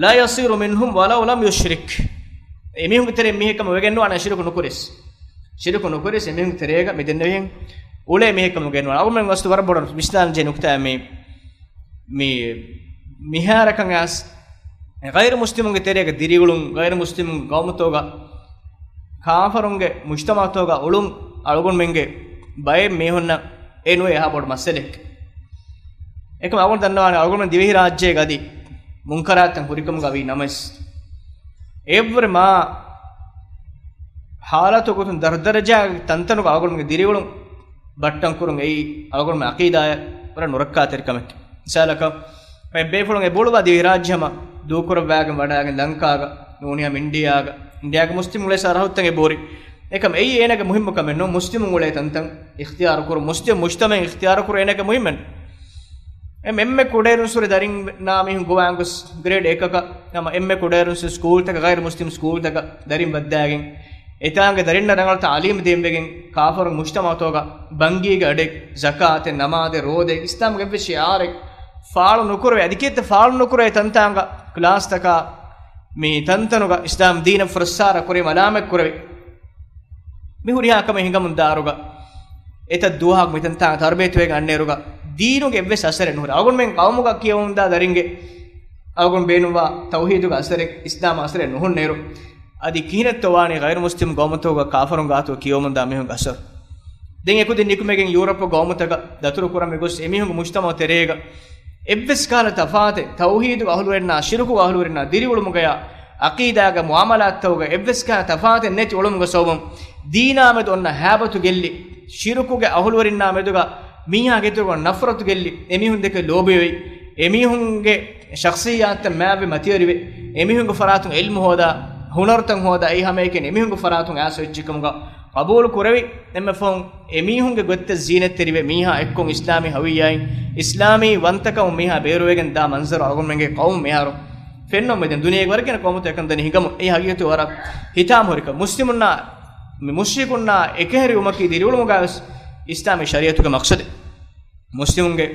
لا يصير منهم ولو لم يشرك. އެމީހުންގެ ތެރެއިން މީހެއް ކަމަށް ވެގެން ނުވާނެ ޝިރުކު ނުކުރިސް. ޝިރުކު ނުކުރިސް އެމީހުންގެ ތެރޭގަ މި ދެންނެވިހެން އުޅޭ މީހެއް ކަމަށް ގެންނުވާނެ. އަޅުގަނޑުމެން ވަސްތު ވަރަށް ބޮޑަށް ވިސްނާލަން ޖެހޭ ނުކުތާ މި މި، މިހާރަކަށް އައިސް، ޣައިރު މުސްލިމުންގެ ތެރޭގަ ދިރިއުޅުން، ޣައިރު މުސްލިމުންގެ ޤައުމުތަކުގަ، ކާފަރުންގެ މުޖްތަމަޢުތަކުގަ އުޅުން، އަޅުގަނޑުމެންގެ ބައެއް މީހުންނަށް އެ ނުވޭ އެހާ ބޮޑު މައްސަލައެއް. އެކަމް އަޅުގަނޑު ދަންނަވާނެ، އަޅުގަނޑުމެން ދިވެހިރާއްޖޭގަ އަދި މުންކަރާތްތައް ހުރިކަމުގަ ވީ ނަމަވެސް، އެއަށްވުރެ މާ ހާލަތު ގޮތުން ދަރަދަރަޖާ ތަންތަނުގަ އަޅުގަނޑުމެންގެ ދިރިއުޅުން ބައްޓަން ކުރުން އެއީ އަޅުގަނޑުމެން އަޤީދާއަށް ވަރަށް ނުރައްކާތެރި ކަމެއް. މިސާލަކަށް، ބޭފުޅުން އެ ބޮޑުވާ ދިވެހިރާއްޖެ ހަމަ ދޫކުރައްވާގެން ވަޑާގެން ލަންކާގަ، ނޫނީ ހަމަ އިންޑިއާގަ، އިންޑިއާގެ މުސްލިމުން އުޅޭ ސަރަހައްދުތައް އެބަހުރި. އެކަމް އެއީ އޭނާގެ މުހިއްމު ކަމެއް ނޫން، މުސްލިމުން އުޅޭ ތަންތަން އިޚްތިޔާރު ކުރުން، މުސްލިމް މުޖްތަމަޢެއް އިޚްތިޔާރު ކުރުން އޭނާގެ މުހިއްމެއް. އެ އެންމެ ކުޑައިރުންސުރެ ދަރިންނާ މީހުން ގޮވާން ގޮސް ގްރޭޑް އެކަކަށް ހަމަ އެންމެ ކުޑައިރުންސުރެ ސްކޫލްތަކަށް، ޣައިރު މުސްލިމް ސްކޫލްތަކަށް ދަރިން ވައްދާގެން އެތާނގެ ދަރިންނަށް ރަނގަޅު ތަޢުލީމް ދޭންވެގެން، ކާފަރުން މުޖްތަމަޢުތަކުގަ ބަންގީގެ އަޑެއް، ޒަކާތެއް، ނަމާދެއް، ރޯދައެއް، އިސްލާމްގެ އެއްވެސް ޝިޢާރެއް ފާޅު ނުކުރެވޭ، އަދި ކިއެއްތަ ފާޅު ނުކުރެވޭ ތަންތާނގަ، ކްލާސްތަކާ، މި ތަންތަނުގަ އިސްލާމް ދީނަށް ފުރައްސާރަ ކުރީ، މަލާމަތް ކުރެވޭ. މި ހުރިހާ ކަމެއް ހިނގަމުން ދާއިރުގަ އެތައް ދުވަހަކު މިތަންތާނގަ ތަރުބިޔަތުވެގެން އަންނައިރުގަ ދީނުގެ އެއްވެސް އަސަރެއް ނުހުރޭ. އަޅުގަނޑުމެން ޤައުމުގަ ކިޔަވަމުންދާ ދަރިންގެ އަޅުގަނޑު ބޭނުންވާ ތައުޙީދުގެ އަސަރެއް، އިސްލާމް އަސަރެއް ނުހުންނައިރު، އަދި ކިހިނެއްތޯ ވާނީ ޣައިރު މުސްލިމް ޤައުމުތަކުގަ ކާފަރުން ގާތުގަ ކިޔަވަމުންދާ މީހުންގެ އަސަރު؟ ދެން އެކުދިން ނިކުމެގެން ޔޫރަޕް ޤައުމުތަކަށް ދަތުރު ކުރަން މި ގޮސް އެމީހުންގެ މުޖްތަމަޢު ތެރޭގަ އެއްވެސް ކަހަލަ ތަފާތެއް، ތައުޙީދުގެ އަހުލުވެރިންނާ، ޝިރުކުގެ އަހުލުވެރިންނާ، ދިރިއުޅުމުގަޔާ، ޢަޤީދާގެ މުޢާމަލާތްތަކުގަ އެއްވެސް ކަހަލަ ތަފާތެއް ނެތި އުޅުމުގެ ސަބަބުން، ދީނާ މެދު އޮންނަ ހައިބަތު ގެއްލި، ޝިރުކުގެ އަހުލުވެރިންނާ މެދުގަ މީހާގެ އިތުރުގަ ނަފްރަތު ގެއްލި، އެމީހުން ދެކެ ލޯބިވެވި، އެމީހުންގެ ޝަޚްޞިއްޔާތުތައް މާތްވެ މަތިވެރިވެ، އެމީހުންގެ ފަރާތުން ޢިލްމު ހޯދާ، ހުނަރުތައް ހޯދާ، އެއީ ހަމައެކަނި އެމީހުންގެ ފަރާތުން އައިސް އޮތް ކަމުގަ ޤަބޫލު ކުރެވި، އެންމެ ފަހުން އެމީހުންގެ ގޮތްތައް ޒީނަތްތެރިވެ، މީހާ އެއްކޮށް އިސްލާމީ ހަވިއްޔާއިން އިސްލާމީ ވަންތަކަމުން މީހާ ބޭރުވެގެން ދާ މަންޒަރު އަޅުގަނޑުމެންގެ ޤައުމު މިހާރު ފެންނަމުން ދެން ދުނިޔޭގެ ވަރަށް ގިނަ ޤައުމުތައް އެކަން ދަނީ ހިނގަމުން. އެއީ ހަގީގަތުގެ ވަރަށް ހިތާމަހުރިކަން. މުސްލިމުންނާ، މި މުޝްރިކުންނާ އެކަހެރިވުމަކީ ދިރިއުޅުމުގަވެސް އިސްލާމީ ޝަރީޢަތުގެ މަޤްޞަދެއް. މުސްލިމުންގެ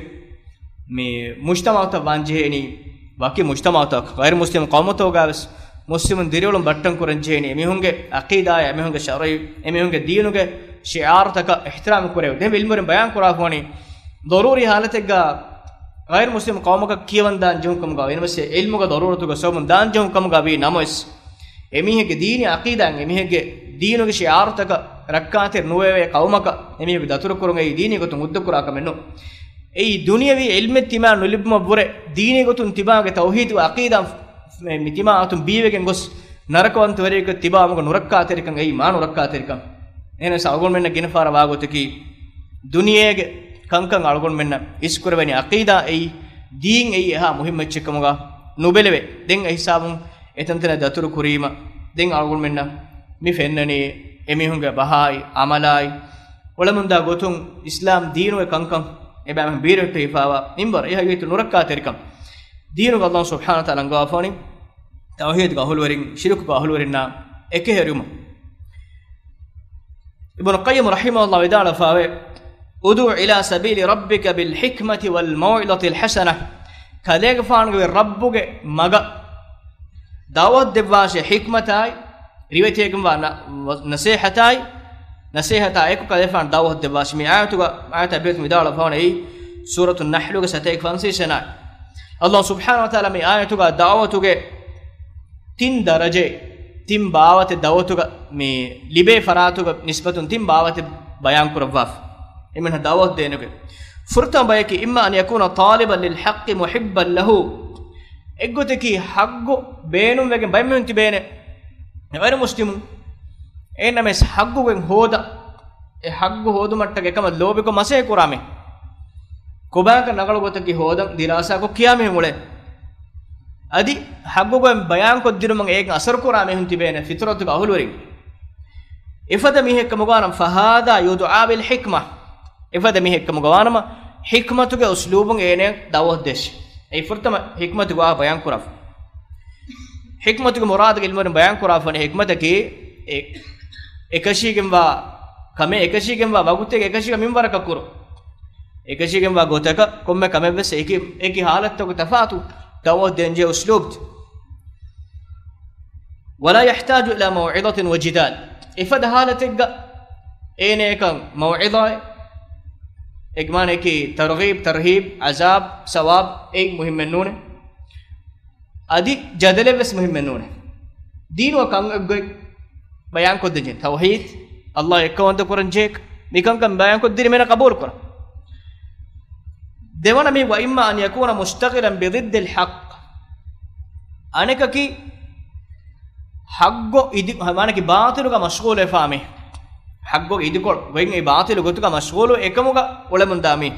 މި މުޖްތަމަޢުތައް ވާން ޖެހޭނީ، ވަކި މުޖްތަމަޢުތައް، ޣައިރު މުސްލިމް ޤައުމުތަކުގަވެސް މުސްލިމުން ދިރިއުޅުން ބައްޓަން ކުރަން ޖެހޭނީ، އެމީހުންގެ ޢަޤީދާއާ، އެމީހުންގެ ޝަރުޢީ، އެމީހުންގެ ދީނުގެ ޝިޢާރުތަކަށް އިޙްތިރާމް ކުރެވި. ދެން ޢިލްމުވެރިން ބަޔާން ކުރާފަވަނީ، ޟަރޫރީ ޙާލަތެއްގަ ޣައިރު މުސްލިމް ޤައުމަކަށް ކިޔަވަން ދާން ޖެހުން ކަމުގަ، އެންމެސް ޢިލްމުގެ ޟަރޫރަތުގެ ސަބަބުން ދާން ޖެހުން ކަމުގަ ވީ ނަމަވެސް، އެމީހެއްގެ ދީނީ ޢަޤީދާއިން، އެމީހެއްގެ ދީނުގެ ޝިޢާރުތަކަށް ރައްކާތެރި ނުވެވޭ ޤައުމަކަށް އެމީހެއްގެ ދަތުރުކުރުން އެއީ ދީނީ ގޮތުން ހުއްދަ ކުރާ ކަމެއް ނޫން. އެއީ ދުނިޔަވީ ޢިލްމެއް ތިމާ ނުލިބުމަށް ވުރެ، ދީނީ ގޮތުން ތިމާގެ ތައުޙީދު ޢަޤީދާ މި ތިމާ އަތުން ބީވެގެން ގޮސް، ނަރަކަވަންތަވެރިއެއްގެ ތިބާމުގެ ނުރައްކާތެރިކަން އެއީ މާ ނުރައްކާތެރިކަން. އެހެނަސް އަޅުގަނޑުމެންނަށް ގިނަ ފަހަރަށް ވާގޮތަކީ، ދުނިޔޭގެ ކަންކަން އަޅުގަނޑުމެންނަށް އިސްކުރެވެނީ ޢަޤީދާ އެއީ، ދީން އެއީ އެހާ މުހިއްމު އެއްޗެއްކަމުގަ ނުބެލެވޭ. ދެން އެ ހިސާބުން އެތަންތަނަށް ދަތުރު ކުރީމަ، ދެން އަޅުގަނޑުމެންނަށް މި ފެންނަނީ އެމީހުންގެ ބަހާއި، ޢަމަލާއި، އުޅެމުންދާ ގޮތުން އިސްލާމް ދީނުގެ ކަންކަން އެބައިމީހުން ބީރައްޓެހިފާވާ މިންވަރު އެ ހަގީގަތު ނުރައްކާތެރިކަން. ދީނުގަ ﷲ ސުބްޙާނަހޫ ވަތަޢާލާ އަންގަވާފަވަނީ ތައުޙީދުގެ އަހުލުވެރިން، ޝިރުކުގެ އަހުލުވެރިންނާ އެކަހެރިވުމަށް. އިބްނު ޤައްޔިމް ރަޙިމަހުﷲ ވިދާޅުވެފައިވޭ، "ادْعُ إِلَىٰ سَبِيلِ رَبِّكَ بِالْحِكْمَةِ وَالْمَوْعِظَةِ الْحَسَنَةِ." ކަލޭގެފާނުގެ ރައްބުގެ މަގަށް ދަޢުވަތު ދެއްވާށޭ، ޙިކްމަތާއި، ރިވެތިވެގެންވާ ނަ-، ނަޞޭޙަތާއި، ނަޞޭޙަތާ އެކު ކަލޭފާނު ދަޢުވަތު ދެއްވާށޭ. މި އާޔަތުގަ، އާޔަތާ ބެހޭ ވިދާޅުވެފަވަނީ ސޫރަތު ނަޙްލުގެ ސަތޭކަ ފަންސަވީސް ވަނަ އާޔަތް. ﷲ ސުބްޙާނަހޫ ވަތަޢާލާ މި އާޔަތުގަ ދަޢުވަތުގެ ތިން ދަރަޖައެއް، ތިން ބާވަތެއް ދަޢުވަތުގަ މި ލިބޭ ފަރާތުގެ ނިސްބަތުން ތިން ބާވަތެއް ބަޔާން ކުރައްވާފަ. އެމީހުންނަށް ދަޢުވަތު ދޭނެގެ ފުރަތަމަ ބަޔަކީ، إِمَّا أَنْ يَكُونَ طَالِبًا لِلْحَقِّ مُحِبًّا لَهُ. އެއްގޮތަކީ ޙައްޤު ބޭނުންވެގެން ބައެއް މީހުން ތިބޭނެ ޣައިރު މުސްލިމުން. އެހެންނަމަވެސް ޙައްޤުގެން ހޯދަ، އެ ޙައްޤު ހޯދުމަށްޓަކައި އެކަމަށް ލޯބިކޮށް މަސައްކަތް ކުރާ މީހުން. ކޮބާކަން ރަނގަޅު ގޮތަކީ ހޯދަން ދިރާސާކޮށް ކިޔާ މީހުން އުޅޭ. އަދި ޙައްޤުގެން ބަޔާންކޮށްދިނުމަށް އޭގެން އަސަރު ކުރާ މީހުން ތިބޭނެ ފިޠުރަތުގެ އަހުލުވެރިން. އެފަދަ މީހެއްކަމުގަ ވާނަމަ، فَهَذَا يُدْعَىٰ بِالْحِكْمَةِ. އެފަދަ މީހެއްކަމުގަ ވާނަމަ، ޙިކްމަތުގެ އުސްލޫބުން އޭނައަށް ދަޢުވަތު ދޭށޭ. އެއީ ފުރަތަމަ ޙިކްމަތުގެ ވާހަކަ ބަޔާން ކުރާފަ. ޙިކްމަތުގެ މުރާދުގެ ޢިލްމުވެރިން ބަޔާން ކުރާފަވަނީ ޙިކްމަތަކީ އެ-، އެކަށީގެންވާ ކަމެއް، އެކަށީގެންވާ ވަގުތެއް، އެކަށީގެން މިންވަރަކަށް ކުރުން. އެކަށީގެންވާ ގޮތަކަށް ކޮންމެ ކަމެއްވެސް އެކި، އެކި ޙާލަތްތަކުގެ ތަފާތު ދަޢުވަތު ދޭންޖެހޭ އުސްލޫބު. وَلَا يَحْتَاجُ إِلَىٰ مَوْعِظَةٍ وَجِدَالٍ. އެފަދަ ޙާލަތެއްގަ އޭނައަކަށް މައުޢިޒާއެއް، އޭގެ މާނައަކީ ތަރްޣީބް، ތަރްހީބް، ޢަޒާބް، ސަވާބް އެއް މުހިއްމެއް ނޫނޭ. އަދި ޖަދަލެއްވެސް މުހިއްމެއް ނޫނޭ. ދީނުގެ ކަން އެއްގޮތް ބަޔާންކޮށްދެންޖެހޭ. ތައުޙީދު، ﷲ އެއްކައުވަންތަ ކުރަންޖެހޭ މިކަންކަން ބަޔާންކޮށްދިނީމަ އޭނަ ޤަބޫލުކުރަން. ދެވަނަ މީ، وَإِمَّا أَنْ يَكُونَ مُشْتَغِلًا بِضِدِّ الْحَقِّ. އަނެކަކީ ޙައްޤު އިދި-، މާނައަކީ ބާޠިލުގަ މަޝްޣޫލުވެފާ މީ. ޙައްޤުގެ އިދިކޮޅު ގޮތް އެ ބާޠިލު ގޮތުގަ މަޝްޣޫލު އެކަމުގަ އުޅެމުންދާ މީ.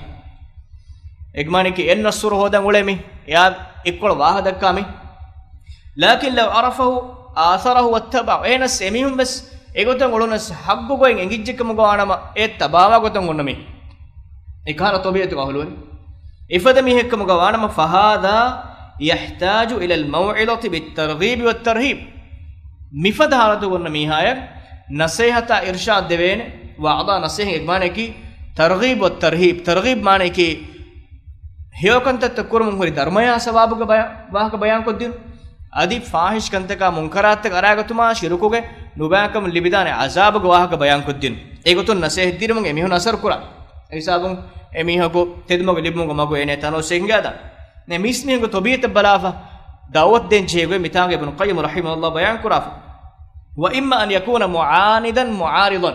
އެގެ މާނައަކީ އެއް ނަޞްރު ހޯދަން އުޅޭ މީ. އެއާ އެއްކޮޅަށް ވާހަ ދައްކާ މީ. لَٰكِنْ لَوْ عَرَفَهُ آثَرَهُ وَاتَّبَعَهُ. އެހެނަސް އެމީހުން ވެސް އެގޮތަށް އުޅުނަސް ޙައްޤު ގޮތް އެނގިއްޖެކަމުގަ ވާނަމަ އެ ތަބާވާ ގޮތަށް އޮންނަ މީ. އެކަހަލަ ޠަބީޢަތުގެ އަހުލުވެރިން. އެފަދަ މީހެއްކަމުގަ ވާނަމަ، فَهَٰذَا يَحْتَاجُ إِلَى الْمَوْعِظَةِ بِالتَّرْغِيبِ وَالتَّرْهِيبِ. މިފަދަ ޙާލަތުގަ އޮންނަ މީހާޔަށް ނަސޭހަތާ އިރްޝާދު ދެވޭނެ. ވަޢުޡާ ނަސޭހަތް އެ މާނަޔަކީ ތަރްޣީބު ވައްތަރްހީބު. ތަރްޣީބު މާނަޔަކީ ހެޔޮކަންތައްތައް ކުރުމުން ހުރި ދަރުމަޔާ ސަވާބުގެ ބަޔާ-، ވާހަކަ ބަޔާންކޮށްދިނުން. އަދި ފާޙިޝް ކަންތަކާ މުންކަރާތްތަކަށް އަރާގަތުމާ ޝިރުކުގެ ނުބައިކަމުން ލިބިދާނެ ޢަޒާބުގެ ވާހަކަ ބަޔާންކޮށްދިނުން. އެގޮތުން ނަސޭހަތް ދިނުމުން އެމީހުން އަސަރު ކުރާ. އެހިސާބުން އެމީހަކު ތެދުމަގު ލިބުމުގެ މަގު އޭނަ ތަނަވަސް ހިނގާދާނެ. މީސްމީހުންގެ ތަބީޢަތަށް ބަލާފަ ދަޢުވަތު ދޭން ޖެހޭ ގޮތް މިތާގަ އިބްނު ޤައްޔިމް ރަޙިމަހުﷲ ބަޔާން ކުރާފަ. وإما أن يكون معاندا معارضا.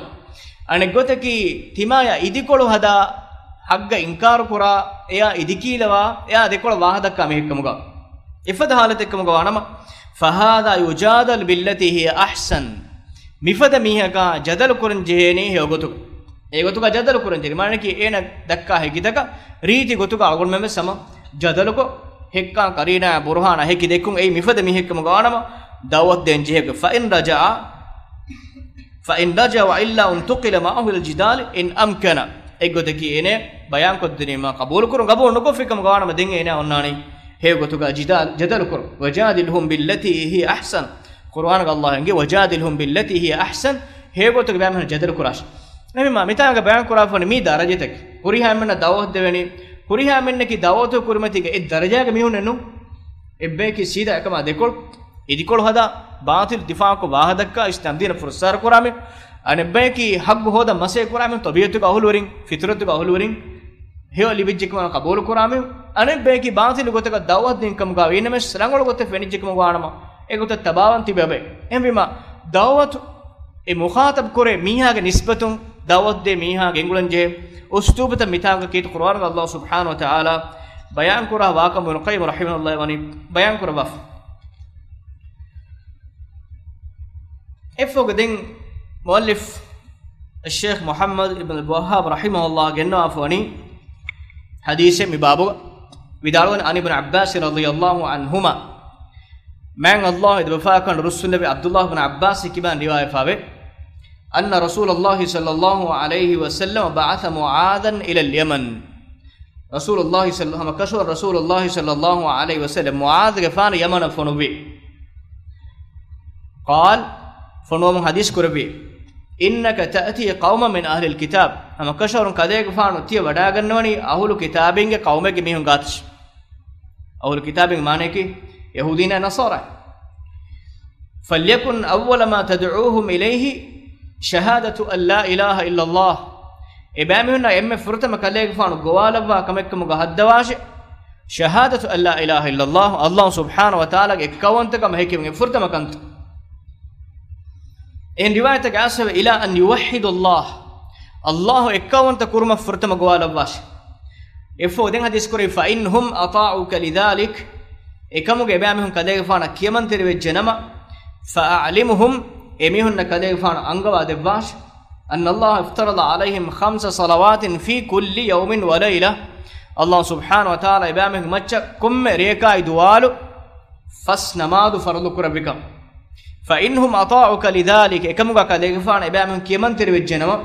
އަނެއްގޮތަކީ ތިމާޔާ އިދިކޮޅު ހަދާ، ޙައްޤަށް އިންކާރު ކުރާ، އެޔާ އިދިކީލަވާ، އެޔާ އެދެކޮޅަށް ވާހަކަ ދައްކާ މީހެއްކަމުގަ. އެފަދަ ޙާލަތެއްކަމުގަ ވާނަމަ، فهذا يجادل بالتي هي أحسن. މިފަދަ މީހަކާ ޖަދަލު ކުރަން ޖެހޭނީ ހެޔޮގޮތުގަ. އެގޮތުގަ ޖަދަލު ކުރަން ޖެހޭ. މާނައަކީ އޭނަ ދައްކާ ހެކިތަކަށް ރީތި ގޮތުގަ އަޅުގަނޑުމެން ވެސް ހަމަ ޖަދަލުކޮށް، ހެއްކާ ޤަރީނާ ބުރުހާނާ ހެކި ދެއްކުން އެއީ މިފަދަ މީހެއްކަމުގަ ވާނަމަ، ދަޢުވަތު ދޭން ޖެހޭ. فإن رجع، فإن رجع وإلا انتقل معه إلى الجدال إن أمكن. އެއްގޮތަކީ އޭނަ ބަޔާންކޮށްދިނީމާ ޤަބޫލުކުރުން، ޤަބޫލު ނުކޮށްފިކަމުގަ ވާނަމަ ދެން އޭނަ އޮންނާނީ ހެޔޮ ގޮތުގަ ޖިދާލް، ޖަދަލު ކުރުން. وجادلهم بالتي هي أحسن. ޤުރުއާނުގަ ﷲ އެނގޭ، وجادلهم بالتي هي أحسن، ހެޔޮ ގޮތުގަ ބައިމީހުން ޖަދަލު ކުރާށި. އެހެންވީމާ، މިތާނގަ ބަޔާން ކުރާފަވަނީ މީ ދަރަޖަތަކެއް. ހުރިހާ އެންމެންނަށް ދަޢުވަތު ދެވެނީ، ހުރިހާ އެންމެންނަކީ ދަޢުވަތު ކުރިމަތީގަ އެއް ދަރަޖާގެ މީހުންނެއް ނޫން. އެއްބަޔަކީ ސީދާ އެކަމާ ދެކޮޅު، އިދިކޮޅު ހަދާ، ބާޠިލް ދިފާޢުކޮށް ވާހަކަ ދައްކާ، އިސްލާމް ދީނަށް ފުރުސާރަ ކުރާ މީހުން. އަނެއްބަޔަކީ ޙައްޤު ހޯދަން މަސައްކަތް ކުރާ މީހުން، ޠަބީޢަތުގެ އަހުލުވެރިން، ފިޠުރަތުގެ އަހުލުވެރިން. ހެޔޮ ލިބިއްޖެކަމަށް ޤަބޫލު ކުރާ މީހުން، އަނެއްބަޔަކީ ބާޠިލު ގޮތަކަށް ދަޢުވަތު ދިން ކަމުގަ ވީނަމަވެސް ރަނގަޅު ގޮތެއް ފެނިއްޖެކަމުގަ ވާނަމަ، އެގޮތަށް ތަބާވާން ތިބޭ އެބައި. އެހެންވީމާ، ދަޢުވަތު އެ މުޚާޠަބް ކުރޭ މީހާގެ ނިސްބަތުން ދަޢުވަތު ދޭ މީހާގެ އެނގުޅަން ޖެހޭ އުސްލޫބުތައް މިތާނގަ ކީރިތި ޤުރުއާނުގަ ﷲ ސުބްޙާނަހޫ ވަތަޢާލާ ބަޔާން ކުރާ ވާކަން އިބްނު ޤައްޔިމް ރަޙިމަހުﷲ ވަނީ ބަޔާން ކުރައްވާފަ. އެއަށްފަހުގަ ދެން މުއައްލިފް އައްޝައިޚް މުޙައްމަދު އިބްނު އަބްދުލް ވައްހާބް ރަޙިމަހުﷲ ގެންނަވާފަ ވަނީ ޙަދީޘެއް މި ބާބުގަ. ވިދާޅުވަނީ، عن ابن عباس رضي الله عنهما، މާތް ﷲ އެދެބަފާކަން ރުއްސުންނެވި ޢަބްދުﷲ ބިން ޢައްބާސް ކިބާން ރިވާޔަތްވެފަވޭ، أن رسول الله صلى الله عليه وسلم بعث معاذا إلى اليمن. ރަސޫލުﷲ ޞައްލަ-، ހަމަކަށަވަރުން ރަސޫލުﷲ ޞައްލަﷲ ޢަލައިހި ވަސައްލަމް މުޢާޛުގެފާނު ޔަމަނަށް ފޮނުއްވި. قال، ފޮނުވަމުން ޙަދީޘް ކުރެއްވި، إنك تأتي قوما من أهل الكتاب، ހަމަކަށަވަރުން ކަލޭގެފާނު ތިޔަ ވަޑާގަންނަވަނީ އަހުލު ކިތާބީންގެ ޤައުމެއްގެ މީހުން ގާތަށް. އަހުލު ކިތާބީން މާނައަކީ ޔަހޫދީންނާ ނަޞާރާ. فليكن أول ما تدعوهم إليه شهادة أن لا إله إلا الله. އެބައިމީހުންނަށް އެންމެ ފުރަތަމަ ކަލޭގެފާނު ގޮވާލައްވާ ކަމެއްކަމުގަ ހައްދަވާށޭ، شهادة أن لا إله إلا الله، ﷲ ސުބްޙާނަހޫ ވަތަޢާލާގެ އެއްކައުވަންތަކަމަށް ހެކިވުން އެއްފުރަތަމަ ކަންތައް. އެހެން ރިވާޔަތަކަށް އައިސްފަވޭ، إلى أن يوحدوا الله، ﷲ އެއްކައުވަންތަ ކުރުމަށް ފުރަތަމަ ގޮވާލައްވާށޭ. އެއަށްފަހު ދެން ޙަދީޘް ކުރެއްވި، فإن هم أطاعوك لذلك، އެކަމުގަ އެބައިމީހުން ކަލޭގެފާނަށް ކިޔަމަންތެރިވެއްޖެނަމަ، فأعلمهم، އެމީހުންނަށް ކަލޭގެފާނު އަންގަވާ ދެއްވާށޭ، أن الله افترض عليهم خمس صلوات في كل يوم وليلة، ﷲ ސުބްޙާނަހޫ ވަތަޢާލާ އެބައިމީހުންގެ މައްޗަށް ކޮންމެ ރެޔަކާއި ދުވާލު ފަސް ނަމާދު ފަރުޟު ކުރެއްވިކަން. فإن هم أطاعوك لذلك، އެކަމުގަ ކަލޭގެފާނު އެބައިމީހުން ކިޔަމަންތެރިވެއްޖެނަމަ،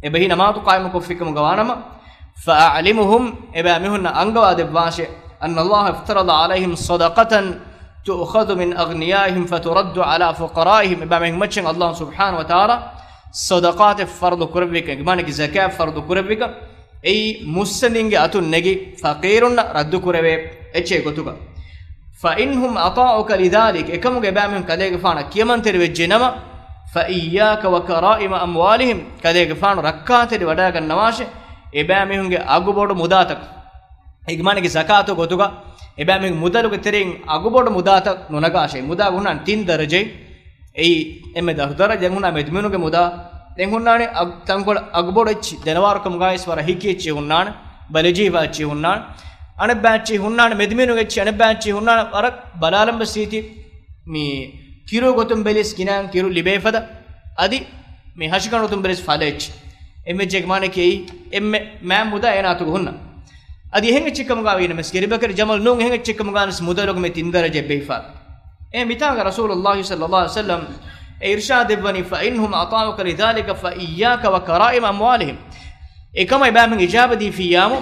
އެބަހީ ނަމާދު ޤާއިމުކޮށްފިކަމުގަ ވާނަމަ، فأعلمهم، އެބައިމީހުންނަށް އަންގަވާ ދެއްވާށޭ، أن الله افترض عليهم صدقة تؤخذ من أغنيائهم فترد على فقرائهم، އެބައިމީހުން މައްޗަށް ﷲ ސުބްޙާނަހޫ ވަތަޢާލާ ޞަދަޤާތެއް ފަރުޟު ކުރެއްވިކަން، މާނައަކީ ޒަކާތް ފަރުޟު ކުރެއްވިކަން، އެއީ މުއްސަނދިންގެ އަތުން ނެގި ފަޤީރުންނަށް ރައްދު ކުރެވޭ އެއްޗެއް ގޮތުގަ. فإن هم أطاعوك لذلك، އެކަމުގަ އެބައިމީހުން ކަލޭގެފާނަށް ކިޔަމަންތެރިވެއްޖެނަމަ، فإياك وكرائم أموالهم، ކަލޭގެފާނު ރައްކާތެރި ވަޑާގަންނަވާށޭ، އެބައިމީހުންގެ އަގުބޮޑު މުދާތަކަށް. އިގްމާނަކީ ޒަކާތު ގޮތުގަ، އެބައިމީހުން މުދަލުގެ ތެރެއިން އަގުބޮޑު މުދާތައް ނުނަގާށޭ. މުދާ ހުންނާނެ ތިން ދަރަޖައެއް. އެއީ އެންމެ ދަށު ދަރަޖަ. ދެން ހުންނާނެ މެދުމިނުގެ މުދާ. ދެން ހުންނާނެ އަގު-، ތަންކޮޅެއް އަގުބޮޑު އެއްޗި، ދެނަވާރުކަމުގައި ވަރަށް ހިކި އެއްޗި ހުންނާނެ، ބަލިޖެހިފަ އެއްޗި ހުންނާނެ. އަނެއްބައެއްޗި ހުންނާނެ މެދުމިނުގެ އެއްޗި، އަނެއްބައެއްޗި ހުންނާނެ ވަރަށް ބަލާލަން ވެސް ރީތި މި ކިރު ގޮތުން ބެލިސް ގިނައިން ކިރު ލިބޭ ފަދަ. އަދި މި ހަށިގަނޑު ގޮތުން ބެލިސް ފަލަ އެއްޗި. އެންމެ އެއްޗެއް މާނައަކީ އެއް އެންމެ މާތް މުދާ އޭނާ އަތުގަ ހުންނަ. އަދި އެހެން އެއްޗެއް ކަމުގަ ވީނަމަވެސް، ގެރިބަކަރި ޖަމަލް ނޫން، އެހެން އެއްޗެއް ކަމުގަ ވެސް މުދަލުގެ މި ތިން ދަރަޖައެއް ބެހިފަ. އެ މިތާގަ ރަސޫލުﷲ ޞައްލަﷲ ޢަލައިހި ވަސައްލަމް އެ އިރްޝާދު ދެއްވަނީ، فإن هم أطاعوك لذلك فإياك وكرائم أموالهم. އެކަމަށް އެބައިމީހުން އިޖާބަ ދީފިއްޔާމު،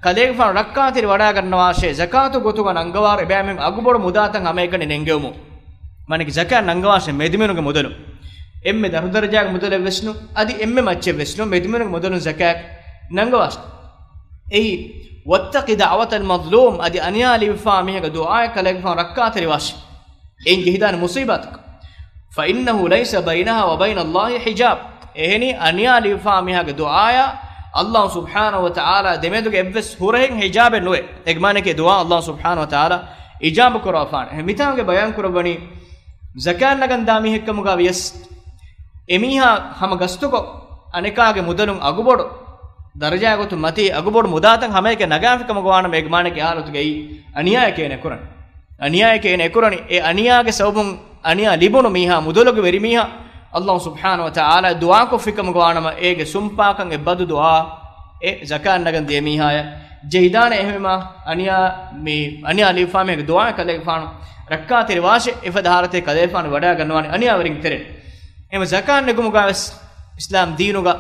ކަލޭގެފާނު ރައްކާތެރި ވަޑާގަންނަވާށޭ، ޒަކާތު ގޮތުގަ ނަންގަވާރު އެބައިމީހުން އަގުބޮޑު މުދާތައް ހަމައެކަނި ނެންގެވުމު. މާނައަކީ ޒަކާތް ނަންގަވާށޭ މެދުމިނުގެ މުދަލު. އެންމެ ދަށުދަރަޖާގެ މުދަލެއް ވެސް ނޫން، އަދި އެންމެ މައްޗެއް ވެސް ނޫން، މެދުމިނުގެ މުދަލުން ޒަކާތް ނަންގަވާށި. އެއީ، واتق دعوة المظلوم، އަދި އަނިޔާ ލިބިފާ މީހާގެ ދުޢާއަށް ކަލޭގެފާނު ރައްކާތެރިވާށި. އެއިން ޖެހިދާނެ މުޞީބާތަކަށް. فإنه ليس بينها وبين الله حجاب. އެހެނީ، އަނިޔާ ލިބިފާ މީހާގެ ދުޢާއާ ﷲ ސުބްޙާނަހޫ ވަތަޢާލާ ދެމެދުގެ އެއްވެސް ހުރަހެއް ހިޖާބެއް ނުވޭ. އޭގެ މާނައަކީ ދުޢާ ﷲ ސުބްޙާނަހޫ ވަތަޢާލާ އިޖާބަ ކުރައްވާނެ. އެހެން މިތާނގެ ބަޔާން ކުރައްވަނީ، ޒަކާތް ނަގަން ދާ މީހެއްކަމުގަ ވިޔަސް، އެމީހާ ހަމަ ގަސްތުކޮށް، އަނެކާގެ މުދަލުން އަގުބޮޑު، ދަރަޖާ ގޮތުން މަތީ އަގުބޮޑު މުދާތައް ހަމައެކަނި ނަގާފިކަމުގަ ވާނަމަ، އޭގެ މާނައަކީ އެ ހާލަތުގައި އަނިޔާއެއް ކިޔަން އެކުރަނީ. އަނިޔާއެކޭ އޭނަ އެކުރަނީ. އެ އަނިޔާގެ ސަބަބުން އަނިޔާ ލިބުނު މީހާ، މުދަލުގެ ވެރިމީހާ، ﷲ ސުބްޙާނަހޫ ވަތަޢާލާ ދުޢާކޮށްފިކަމުގަ ވާނަމަ، އޭގެ ސުންޕާކަން އެ ބަދު ދުޢާ، އެ ޒަކާތް ނަގަން ދޭ މީހާޔަށް ޖެހިދާނެ. އެހެންވީމާ، އަނިޔާ މި، އަނިޔާ ލިބިފާ މީހާގެ ދުޢާއަށް ކަލޭގެފާނު ރައްކާތެރިވާށޭ. އެފަދަ ހާލަތެއް ކަލޭގެފާނު ވަޑައިގަންނަވާނެ އަނިޔާވެރިންގެ ތެރެއިން. އެހެންވެ ޒަކާތް ނެގުމުގަ ވެސް އިސްލާމް ދީނުގަ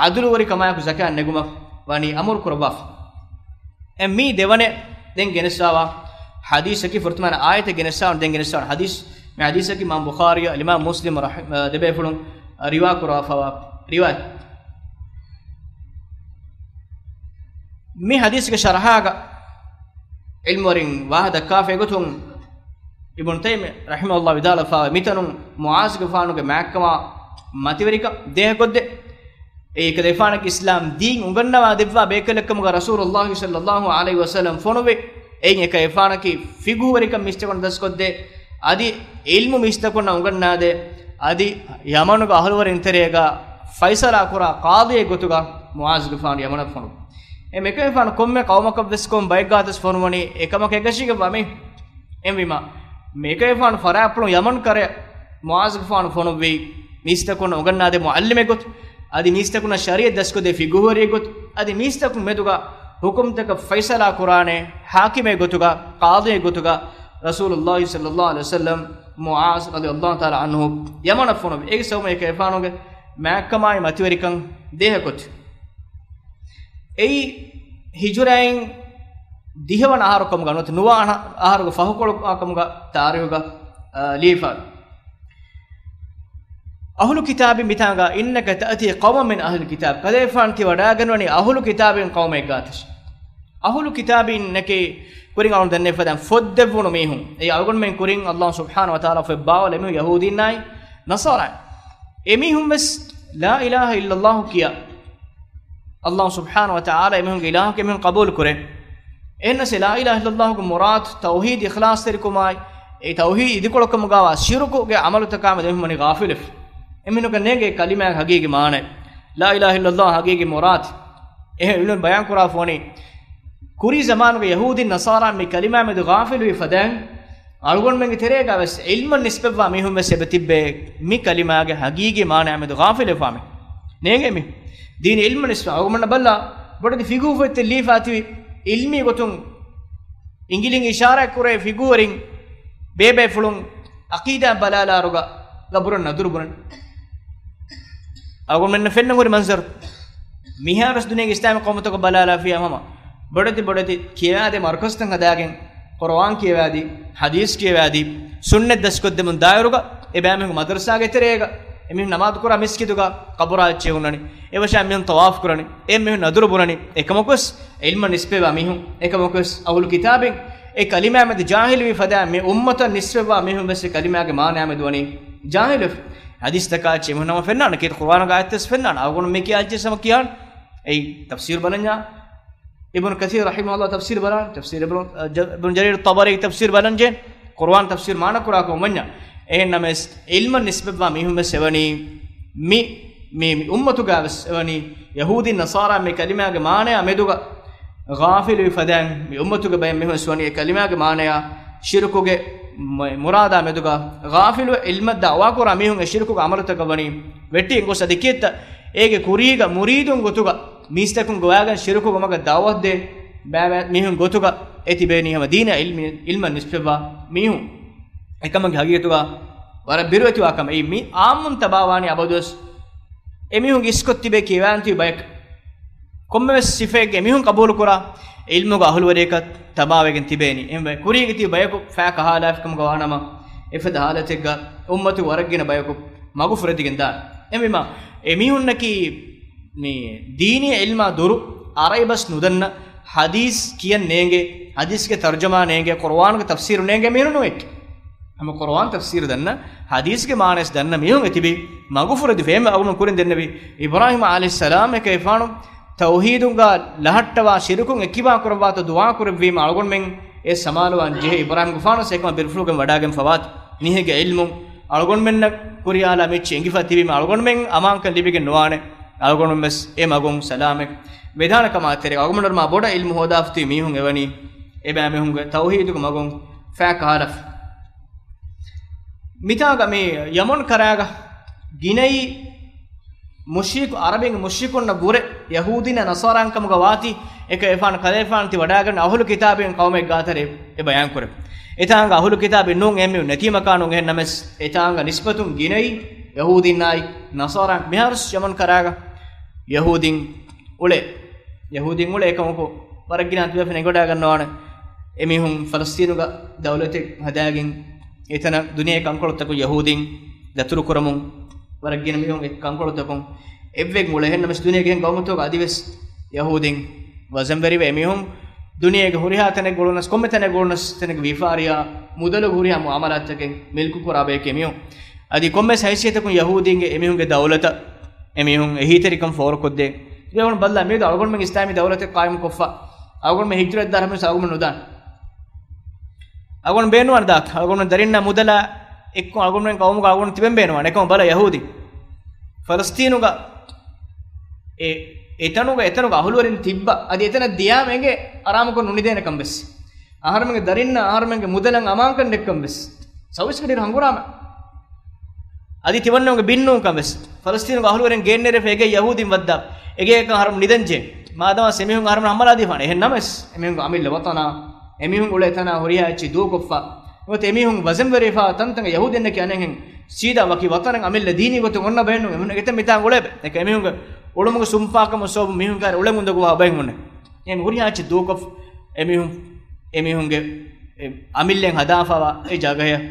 ޢަދުލުވެރިކަމާއެކު ޒަކާތް ނެގުމަށް ވަނީ އަމުރު ކުރައްވާފަ. އެ މީ ދެވަނަ ދެން ގެނެސްވާ ޙަދީޘަކީ، ފުރަތަމަ އާޔަތެއް ގެނެސްވާ ދެން ގެނެސްވާ ޙަދީޘް. މި ޙަދީޘަކީ އިމާމް ބުޚާރީ، އިމާމް މުސްލިމް ރަޙި-، ދެބޭފުޅުން ރިވާ ކުރާފަވާ ރިވާޔަތް. މި ޙަދީޘްގެ ޝަރަޙާގަ ޢިލްމުވެރިން ވާހަކަ ދައްކާފައި ގޮތުން، އިބްނު ތައިމިއްޔާ ރަޙިމަހުﷲ ވިދާޅުވެފަވާ މިތަނުން މުޢާޛުގެފާނުގެ މާތްކަމާ މަތިވެރިކަން ދޭހަކޮށްދޭ. އެއީ އެކަލޭގެފާނަކީ އިސްލާމް ދީން އުނގަންނަވާ ދެއްވާ ބޭކަލެއްކަމުގަ ރަސޫލުﷲ ޞައްލަﷲ ޢަލައިހި ވަސައްލަމް ފޮނުއްވި. އެއިން އެކަލޭގެފާނަކީ ފިޤުހުވެރިކަން މީސްތަކުންނަށް ދަސްކޮށްދޭ، އަދި ޢިލްމު މީސްތަކުންނަށް އުނގަންނާދޭ، އަދި ޔަމަނުގެ އަހުލުވެރިން ތެރޭގަ ފައިސަލާ ކުރާ ޤާޟީއެއް ގޮތުގަ މުޢާޛުގެފާނު ޔަމަނަށް ފޮނުއްވި. އެ މިކަލޭގެފާނު ކޮންމެ ޤައުމަކަށްވެސް ކޮން ބައެއްގާތަސް ފޮނުވަނީ އެކަމަކަށް އެކަށީގެންވާ މީހުން. އެހެންވީމާ، މިކަލޭގެފާނު ފަރާތްޕުޅުން ޔަމަން ކަރައަށް މުޢާޛުގެފާނު ފޮނުއްވީ، މީސްތަކުންނަށް އުނގަންނާދޭ މުޢައްލިމެއް ގޮތު، އަދި މީސްތަކުންނަށް ޝަރީޢަތް ދަސްކޮށްދޭ ފިޤުހުވެރިއެއް ގޮތު، އަދި މީސްތަކުން މެދުގަ ޙުކުމްތަކަށް ފައިސަލާ ކުރާނެ ޙާކިމެއް ގޮތުގަ، ޤާޟީއެއް ގޮތުގަ ރަސޫލުﷲ ޞައްލަﷲ ޢަލައިހި ވަސައްލަމް މުޢާޛު ރަޟިޔަﷲ ތަޢާލާ ޢަންހު ޔަމަނަށް ފޮނުއްވި. އޭގެ ސަބަބުން އެކަލޭގެފާނުގެ މާތްކަމާއި މަތިވެރިކަން ދޭހަކޮށް، އެއީ ހިޖުރައިން ދިހަވަނަ އަހަރު ކަމުގަ ނުވަތަ ނުވަ އަހަ-، އަހަރުގެ ފަހުކޮޅު ކަމުގަ ތާރީޚުގަ، އާ، ލިޔެފަ. އަހުލު ކިތާބިން މިތާނގަ، إنك تأتي قوما من أهل الكتاب، ކަލޭގެފާނު ތި ވަޑައިގަންނަވަނީ އަހުލު ކިތާބިން ޤައުމެއްގާތަށް. އަހުލު ކިތާބީންނަކީ ކުރިން އަޅުން ދެންނެވި ފަދައިން ފޮތް ދެއްވުނު މީހުން. އެއީ އަޅުގަނޑުމެން ކުރިން ﷲ ސުބްޙާނަހޫ ވަތަޢާލާ ފޮތް ބާވާލި މީހުން ޔަހޫދީންނާއި ނަޞާރާއި. އެމީހުން ވެސް لا إله إلا الله ކިޔާ، ﷲ ސުބްޙާނަހޫ ވަތަޢާލާ އެމީހުންގެ އިލާހަކަށް އެމީހުން ޤަބޫލު ކުރޭ. އެހެންނަސް ލާ އިލާހަ އިއްލައްލާހުގެ މުރާދު ތައުޙީދު އިޚްލާޞްތެރިކުމާއި، އެ ތައުޙީދު އިދިކޮޅުކަމުގަވާ ޝިރުކުގެ ޢަމަލުތަކާމެދު އެމީހުން ވަނީ ޣާފިލުވެފަ. އެމީހުންނަކަށް ނޭނގޭ ކަލިމާގެ ހަގީގީ މާނަ، ލާ އިލާހަ އިއްލައްލާހު ހަގީގީ މުރާދު. އެހެން ޢިލްމުވެރިން ބަޔާން ކުރާފަ ވަނީ، ކުރީ ޒަމާނުގެ ޔަހޫދީން ނަޞާރާ މި ކަލިމާ މެދު ޣާފިލުވި ފަދައިން، އަޅުގަނޑުމެންގެ ތެރޭގަ ވެސް ޢިލްމަށް ނިސްބަތްވާ މީހުން ވެސް އެބަ ތިއްބޭ މި ކަލިމާގެ ހަގީގީ މާނަ މެދު ޣާފިލުވެފާ މި. ނޭނގޭ މީ. ދީނީ ޢިލްމަށް ނިސްބަތް އަޅުގަނޑަށް ބަލާ، ބޮޑެތި ފިޤުހު ފޮތްތައް ލިޔެފާ ތިބި ޢިލްމީ ގޮތުން އިނގިލިން އިޝާރާތް ކުރޭ ފިޤުހުވެރިން ބޭބޭފުޅުން ޢަޤީދާ ބަލާލާއިރުގަ ގަބުރަށް ނަދުރު ބުނަން. އަޅުގަނޑުމެންނަށް ފެންނަން ހުރި މަންޒަރު. މިހާރުވެސް ދުނިޔޭގެ އިސްލާމީ ޤައުމުތަކަށް ބަލާލާފިޔާ ހަމަ ބޮޑެތި ބޮޑެތި ކިޔަވާދޭ މަރުކަޒުތައް ހަދާގެން، ޤުރުއާން ކިޔަވާދީ، ޙަދީޘް ކިޔަވާދީ، ސުންނަތް ދަސްކޮށްދެމުން ދާއިރުގަ، އެބައިމީހުން މަދަރުސާގެ ތެރޭގަ، އެމީހުން ނަމާދު ކުރާ މިސްކިތުގަ، ޤަބުރާ އެއްޗެހި ހުންނަނީ. އެވަށާ މީހުން ޠަވާފު ކުރަނީ. އެ މީހުން ނަދުރު ބުނަނީ. އެކަމަކުވެސް ޢިލްމަށް ނިސްބަތްވާ މީހުން، އެކަމަކުވެސް އަހުލު ކިތާބިން އެ ކަލިމާ މެދު ޖާހިލުވި ފަދައިން މި އުއްމަތަށް ނިސްބަތްވާ މީހުން ވެސް އެ ކަލިމާގެ މާނަ މެދު ވަނީ ޖާހިލުވެފަ. ޙަދީޘްތަކާ އެއްޗެއް ނަމަ ފެންނާނެ، ކީރިތި ޤުރުއާނުގެ އާޔަތެއް ވެސް ފެންނާނެ. އަޅުގަނޑު މި ކިޔާ އެއްޗެއް ސަމަ ކިޔާނެ. އެއީ ތަފްސީރު ބަލަންޏާ. އިބްނު ކަސީރު ރަޙިމަހުﷲ ތަފްސީރު ބަލާނެ. ތަފްސީރު އިބްނު، އަ، ޖަ-، އިބްނު ޖަރީރު ޠަބަރީ ތަފްސީރު ބަލަންޖެހޭ. ޤުރުއާން ތަފްސީރު މާނަ ކުރާކަށް ވަންޏާ. އެހެން ނަމަވެސް، ޢިލްމަށް ނިސްބަތްވާ މީހުން ވެސް އެވަނީ މި، މި، މި އުއްމަތުގަ ވެސް އެވަނީ ޔަހޫދީން ނަޞާރާ މި ކަލިމާގެ މާނަޔާ މެދުގަ ޣާފިލުވި ފަދައިން، މި އުއްމަތުގެ ބައެއް މީހުން ވެސް ވަނީ އެ ކަލިމާގެ މާނަޔާ ޝިރުކުގެ މު-، މުރާދާ މެދުގަ ޣާފިލު. ޢިލްމަށް ދަޢުވާ ކުރާ މީހުން އެ ޝިރުކުގެ ޢަމަލުތަކަށް ވަނީ ވެއްޓިގެން ގޮސް އަދި ކިއެއްތަ އޭގެ ކުރީގަ މުރީދުން ގޮތުގަ މީސްތަކުން ގޮވާގެން ޝިރުކުގެ މަގަށް ދަޢުވަތު ދޭ ބައި މީހުން ގޮތުގަ އެ ތިބޭނީ ހަމަ ދީނަށް ޢިލްމި-، ޢިލްމަށް ނިސްބަތްވާ މީހުން. އެކަމަކީ ހަގީގަތުގަ ވަރަށް ބިރުވެތިވާ ކަމެއް. އެއީ މި ޢާއްމުން ތަބާވާނީ އަބަދުވެސް އެމީހުން އިސްކޮށް ތިބޭ ކިޔަވާން ތިބި ބަޔަކަށް. ކޮންމެވެސް ސިފައެއްގެ އެމީހުން ޤަބޫލުކުރާ ޢިލްމުގެ އަހުލުވެރިޔަކަށް ތަބާވެގެން ތިބޭނީ. އެހެންވެ ކުރީގަ ތިބި ބަޔަކު ފައި ކަހާލާފިކަމުގަ ވާނަމަ، އެފަދަ ޙާލަތެއްގަ އުއްމަތު ވަރަށްގިނަ ބަޔަކު މަގުފުރެދިގެން ދާނެ. އެހެންވީމާ، އެމީހުންނަކީ މި ދީނީ ޢިލްމާ ދުރު، ޢަރަބި ބަސް ނުދަންނަ، ޙަދީޘް ކިޔަން ނޭނގޭ، ޙަދީޘްގެ ތަރުޖަމާ ނޭނގޭ، ޤުރުއާނުގެ ތަފްސީރު ނޭނގޭ މީހުން ނޫން އެއްޗެއް. ހަމަ ޤުރުއާން ތަފްސީރު ދަންނަ، ޙަދީޘްގެ މާނަޔަސް ދަންނަ މީހުން އެތިބީ، މަގުފުރެދިފަ އެންމެ އަޅުގަނޑު ކުރިން ދެންނެވި އިބްރާހީމް ޢަލައިހިއްސަލާމް އެކަ އެފާނު ތައުޙީދުގަ ލަހައްޓަވާ ޝިރުކުން އެއްކިބާ ކުރައްވާތޯ ދުޢާ ކުރެއްވީމަ އަޅުގަނޑުމެން އެ ސަމާލުވާން ޖެހޭ. އިބްރާހީމްގެފާނު އެކަމަށް ބިރުފުޅުގެން ވަޑާގެން ފަވާތި މީހެއްގެ ޢިލްމު އަޅުގަނޑުމެންނަށް ކުރިއާލާ މިއެއްޗެއް އެނގިފަ ތިބީމަ އަޅުގަނޑުމެން އަމާންކަން ލިބިގެން ނުވާނެ. އަޅުގަނޑުމެން ވެސް އެ މަގުން ސަލާމަތް ވެދާނެ ކަމާ ތެރޭ އަޅުގަނޑު މާ ބޮޑަށް ޢިލްމު ހޯދާފަ ތިބި މީހުން އެވަނީ އެބައިމީހުންގެ ތައުޙީދުގެ މަގުން ފައިކަހަލަފަ. މިތާގަ މި ޔަމަން ކަރާގަ ގިނައީ މުޝްރިކު، ޢަރަބިން މުޝްރިކުންނަށް ވުރެ ޔަހޫދީންނާ ނަޞާރާން ކަމުގަ ވާތީ، އެކަ އެފާން ކަލޭފާން ތި ވަޑާގަން އަހުލު ކިތާބިން ޤައުމެއް ގާތަރޭ އެ ބަޔާން ކުރެ. އެތާނގަ އަހުލު ކިތާބިން ނޫން އެހެން މީހުން ނެތީމަކާ ނޫން އެހެން ނަމަސް، އެތާނގަ ނިސްބަތުން ގިނައީ ޔަހޫދީންނާއި ނަޞާރާން. މިހާރުސް ޔަމަން ކަރާގަ ޔަހޫދީން އުޅޭ. ޔަހޫދީން އުޅޭ އެކަމަކު ވަރަށް ގިނަ ތިބޭފިން އެނގިވަޑާގަންނަވާނެ. އެމީހުން ފަލަސްތީނުގަ ދައުލަތެއް ހަދާގެން އެތަނަށް ދުނިޔޭ ކަންކޮޅުތަކުން ޔަހޫދީން ދަތުރުކުރަމުން ވަރަށް ގިނަ މީހުން އެ ކަންކޮޅުތަކުން އެއްވެގެން އުޅޭ. އެހެންނަމަސް ދުނިޔޭގެ އެހެން ގައުމުތަކުގަ އަދިވެސް ޔަހޫދީން ވަޒަންވެރިވެ އެމީހުން ދުނިޔޭގެ ހުރިހާ ތަނެއް ގުޅުނަސް، ކޮންމެ ތަނެއް ގުޅުނަސް ތަނެއްގެ ވިޔަފާރިއާ މުދަލުގެ ހުރިހާ މުޢާމަލާތްތަކެއް މިލްކު ކުރާ ބަޔެކޭ މީހުން. އަދި ކޮންމެސް ހައިސިއްޔަތަކުން ޔަހޫދީންގެ އެމީހުންގެ ދައުލަތަށް އެމީހުން އެހީތެރިކަން ފޯރުކޮށްދޭ. ދެވަނަ ބައްލާ މިއަދު އަޅުގަނޑުމެން އިސްލާމީ ދައުލަތެއް ޤާއިމުކޮށްފަ. އަޅުގަނޑުމެން ހިޖުރަތް ދާ ހަމަ އަޅުގަނޑުމެން ނުދާން. އަޅުގަނޑު ބޭނުންވާނެ ދާކަށް. އަޅުގަނޑުމެން ދަރިންނާ މުދަލާ އެއްކޮށް އަޅުގަނޑުމެން ޤައުމުގަ އަޅުގަނޑު ތިބެން ބޭނުންވާނެ. އެކަމަށް ބަލަ ޔަހޫދީ. ފަލަސްތީނުގަ އެ، އެތަނުގަ، އެތަނުގަ އަހުލުވެރިން ތިއްބަ. އަދި އެތަނަށް ދިޔާމަ އެނގޭ އަރާމުކޮށް ނުނިދޭނެ ކަން ވެސް. އަހަރުމެންގެ ދަރިންނަށް އަހަރުމެންގެ މުދަލަށް އަމާންކަން ދެއްކަން ވެސް. ސައުވީސް ގަޑިއިރު ހަނގުރާމަ. އަދި ތިމަންނަމުގެ ބިން ނޫންކަން ވެސް. ފަލަސްތީނުގެ އަހުލުވެރިން ގެންނެރެފަ އެގޭ ޔަހޫދީން ވައްދާ. އެގޭކަން އަހަރުމެން ނިދަންޖެ. މާދަމާ އެމީހުން އަހަރުމެން ހަމަލާ ދީފާނެ. އެހެން ނަމަސް، އެމީހުން އުޅޭ ތަނާ ހުރިހާ އެއްޗި ދޫކޮށްފަ. ނުވަތަ އެމީހުން ވަޒަންވެރިފާ ތަންތަން ޔަހޫދީންނަކީ އަނެއްހެން ސީދާ ވަކި ވަތަނެއް އަމިއްލަ ދީނީ ގޮތުން އޮންނަ ބައެއްނު. އެމީހުން އެތަން މިތާން އުޅޭ ބައެއް. އެކަ އެމީހުންގެ އުޅުމުގެ ސުންފާކަމު ސަބަބު މީހުން ކާރި އުޅެމުން ދޮގު ވާ ބައެއް ހުންނެ. އެ ހުރިހާ އެއްޗެއް ދޫކޮށް އެމީހުން، އެމީހުންގެ އެ އަމިއްލައިން ހަދާފަވާ އެ ޖަގަޔަށް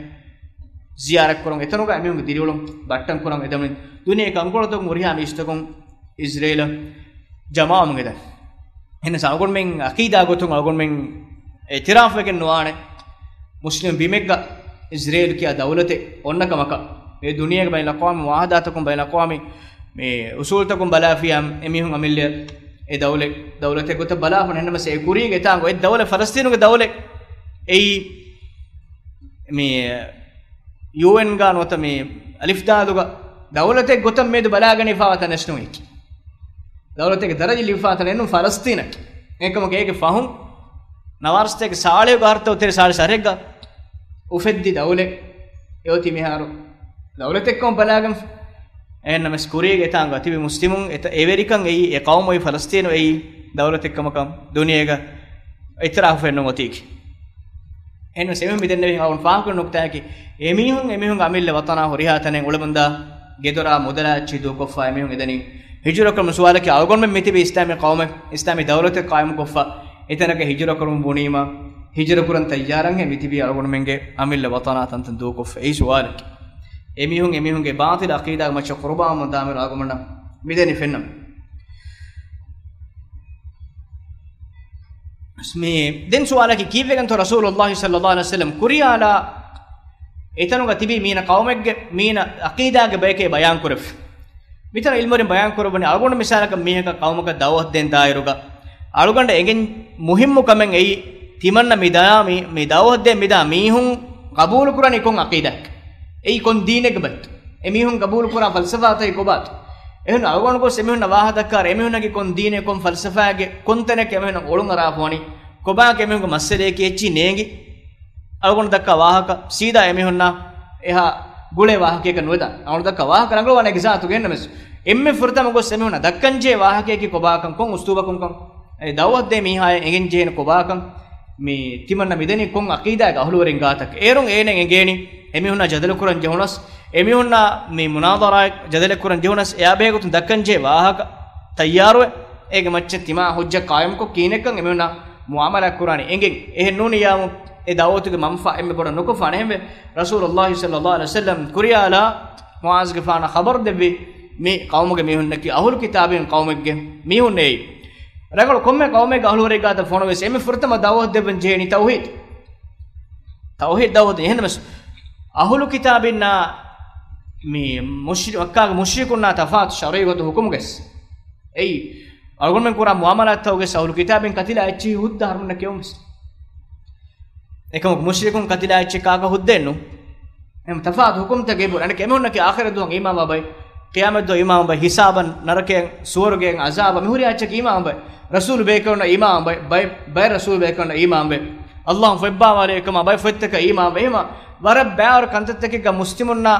ޒިޔާރަތް ކުރަން، އެތަނުގަ އެމީހުންގެ ދިރިއުޅުން ބައްޓަން ކުރަން އެދެމުން ދުނިޔޭ ކަންކޮޅުތަކުން ހުރިހާ މީސްތަކުން އިޒްރޭލަށް ޖަމާވަމުން އެދަން. އެހެނަސް އަޅުގަނޑުމެން އަޤީދާ ގޮތުން އަޅުގަނޑުމެން އިޢުތިރާފުވެގެން ނުވާނެ. މުސްލިމް ބިމެއްގަ އިޒްރޭލް ކިޔާ ދައުލަތެއް އޮންނަ ކަމަކަށް. އެ ދުނިޔޭގެ ބައިނަލްއަޤްވާމީ މުޢާހަދާތަކުން، ބައިނަލްއަޤްވާމީ މި އުސޫލްތަކުން ބަލާފިޔާ އެމީހުން އަމިއްލަ އެ ދައުލަތް، ދައުލަތެއް ގޮތަށް ބަލާފަ. އެހެންނަމަސް އެ ކުރީގެ އެތާނގޮ އެ ދައުލަތް، ފަލަސްތީނުގެ ދައުލަތް އެއީ މި ޔޫއެންގާ ނުވަތަ މި އަލިފްދާލުގަ ދައުލަތެއް ގޮތަށް މިއަދު ބަލާގަނެފާވާ ތަނެއް ނޫން އެކި. ދައުލަތެއްގެ ދަރަޖަ ލިބިފާ ތަނެއް ނޫން ފަލަސްތީނަކީ. އެކަމަކު އޭގެ ފަހުން ނަވާރަސަތޭކަ ސާޅީހުގެ އަހަރުތައް ތެރޭ ސާޅީ ސަރެއްގަ އުފެއްދި ދައުލަތް އެއޮތީ މިހާރު ދައުލަތެއްކަމަށް ބަލާގަން. އެހެންނަމަސް ކުރީގެ އެތާނގަ ތިބި މުސްލިމުން އެތަ އެވެރިކަން އެއީ، އެ ޤައުމު އެއީ، ފަލަސްތީނު އެއީ ދައުލަތެއްކަމަކަށް ދުނިޔޭގަ އިޢުތިރާފު ފެންނަން އޮތީކީ. އެހެންވެސް އެމީހުން މިދެންނެވި އަޅުގަނޑު ފާހަގަކުރަން ނުކުތާއަކީ، އެމީހުން، އެމީހުންގެ އަމިއްލަ ވަތަނާ ހުރިހާ ތަނެއް އުޅެމުންދާ، ގެދޮރާ މުދަލާ އެއްޗިހި ދޫކޮށްފަ އެމީހުން އެދަނީ. ހިޖުރަކުރުމުގެ ސުވާލަކީ، އަޅުގަނޑުމެން މިތިބީ އިސްލާމީ ޤައުމެއް، އިސްލާމީ ދައުލަތެއް ޤާއިމުކޮށްފަ، އެތަނަކަށް ހިޖުރަކުރަމުން ބުނީމަ، ހިޖުރަކުރަން ތައްޔާރަށްހޭ މިތިބީ އަޅުގަނޑުމެންގެ އަމިއްލަ ވަތަނާ ތަންތަން ދޫކޮށްފަ؟ އެއީ ސުވާލަކީ. އެމީހުން، އެމީހުންގެ ބާޠިލު ޢަޤީދާގެ މައްޗަށް ޤުރުބާވަމުން ދާމިރު އަޅުގަނޑަށް މިދެނީ ފެންނަމުން. މި ދެން ސުވާލަކީ، ކީއްވެގެންތޯ ރަސޫލުﷲ ޞައްލަﷲ ޢަލައިހި ވަސައްލަމް ކުރިއާލާ އެތަނުގަ ތިބީ މީނަ ޤައުމެއްގެ، މީނަ ޢަޤީދާގެ ބަޔެކޭ ބަޔާން ކުރެވި. މިތަނަށް ޢިލްމުވެރިން ބަޔާން ކުރައްވަނީ، އަޅުގަނޑު މިސާލަކަށް މީހަކަށް ޤައުމަކަށް ދަޢުވަތު ދޭން ދާއިރުގަ، އަޅުގަނޑަށް އެނގެން މުހިއްމު ކަމެއް އެއީ، ތިމަންނަ މި ދާ، މި، މި ދަޢުވަތު ދޭން މިދާ މީހުން ޤަބޫލު ކުރަނީ ކޮން ޢަޤީދާއެއް؟ އެއީ ކޮން ދީނެއްގެ ބައްތު؟ އެމީހުން ޤަބޫލު ކުރާ ފަލްސަފާތަކީ ކޮބާތޯ؟ އެހެން އަޅުގަނޑު ގޮސް އެމީހުންނަށް ވާހަކަ ދައްކާއިރު، އެމީހުންނަކީ ކޮން ދީނެއް، ކޮން ފަލްސަފާއެއްގެ ކޮން ތަނެއް އެމީހުންނަށް އޮޅުން އަރާފަވަނީ؟ ކޮބާކަށް އެމީހުންގެ މައްސަލައަކީ އެއްޗިހި ނޭނގި؟ އަޅުގަނޑު ދައްކާ ވާހަކަ ސީދާ އެމީހުންނާ އެހާ ގުޅޭ ވާހަކައަކަށް ނުވެދާނެ. އަޅުގަނޑު ދައްކާ ވާހަކަ ރަނގަޅުވާނެ އެކި ޒާތުގަ އެހެންނަމަސް، އެންމެ ފުރަތަމަ ގޮސް އެމީހުންނަށް ދައްކަންޖެހޭ ވާހަކައަކީ ކޮބާކަން، ކޮން އުސްލޫބަކުންކަން، އެ ދަޢުވަތު ދޭ މީހާޔަށް އެނގެންޖެހޭނެ ކޮބާކަން، މި ތިމަންނަ މިދަނީ ކޮން ޢަޤީދާގެ އަހުލުވެރިން ގާތަކަށް. އޭރުން އޭނަ އެނގޭނީ އެމީހުންނާ ޖަދަލު ކުރަން ޖެހުނަސް، އެމީހުންނާ މި މުނާޒަރާއެއް ޖަދަލެއް ކުރަން ޖެހުނަސް، އެއާ ބެހޭގޮތުން ދައްކަންޖެހޭ ވާހަކަ ތައްޔާރުވެ، އޭގެ މައްޗަށް ތިމާ ޙުއްޖަ ޤާއިމުކޮށް ކިހިނެއްކަން އެމީހުންނާ މުޢާމަލާ ކުރާނީ އެނގެން. އެހެން ނޫނިއްޔާމު އެ ދަޢުވަތުގެ މަންފާ އެންމެ ބޮޑަށް ނުކޮށްފާނެ. އެހެންވެ، ރަސޫލުﷲ ޞައްލަﷲ ޢަލައިހި ވަސައްލަމް ކުރިއާލާ މުޢާޒުގެފާނަށް ޚަބަރު ދެއްވި މި ޤައުމުގެ މީހުންނަކީ އަހުލު ކިތާބީން ޤައުމެއްގެ މީހުންނޭ. ރަނގަޅު ކޮންމެ ޤައުމެއްގެ އަހުލުވެރިން ގާތަށް ފޮނުވެސް އެންމެ ފުރަތަމަ ދަޢުވަތު ދެއްވަން ޖެހޭނީ ތައުޙީދު. ތައުޙީދު ދަޢުވަތު. އެހެންނަމަވެސް އަހުލު ކިތާބީންނާ މި މުޝްރި-، މައްކާގެ މުޝްރިކުންނާ ތަފާތު ޝަރުޢީ ގޮތުން ޙުކުމުގަސް. އެއީ، އަޅުގަނޑުމެން ކުރާ މުޢާމަލާތްތަކުގަސް އަހުލު ކިތާބީން ކަތިލާ އެއްޗިހި ހުއްދަ ހަރުމަންނަކީ އެއްވެސް. އެކަމަކު މުޝްރިކުން ކަތިލާ އެއްޗެއް ކާކަށް ހުއްދައެއްނު. އެހެން ތަފާތު ޙުކުމްތަކެއް ބުނަން. އެމީހުންނަކީ އާޚިރަތް ދުވަހަށް އީމާންވާ ބައެއް، ޤިޔާމަތް ދުވަހަށް އީމާންވާ ބައެއް، ޙިސާބަށް، ނަރަކަޔަށް، ސުވަރުގެއަށް، ޢަޒާބަށް، މި ހުރިހާ އެއްޗަކަށް އީމާންވާ ބައެއް، ރަސޫލު ބޭކަލުންނަށް އީމާންވާ ބައެއް، ބައެއް، ބައެއް ރަސޫލު ބޭކަލުންނަށް އީމާންވާ ބައެއް، ﷲ ފޮތްބާވާލެއް ކަމަށް ބައެއް ފޮތްތަކަށް އީމާންވާ. އެހެންވީމަ ވަރަށް ބައިވަރު ކަންތައްތަކެއްގަ މުސްލިމުންނާ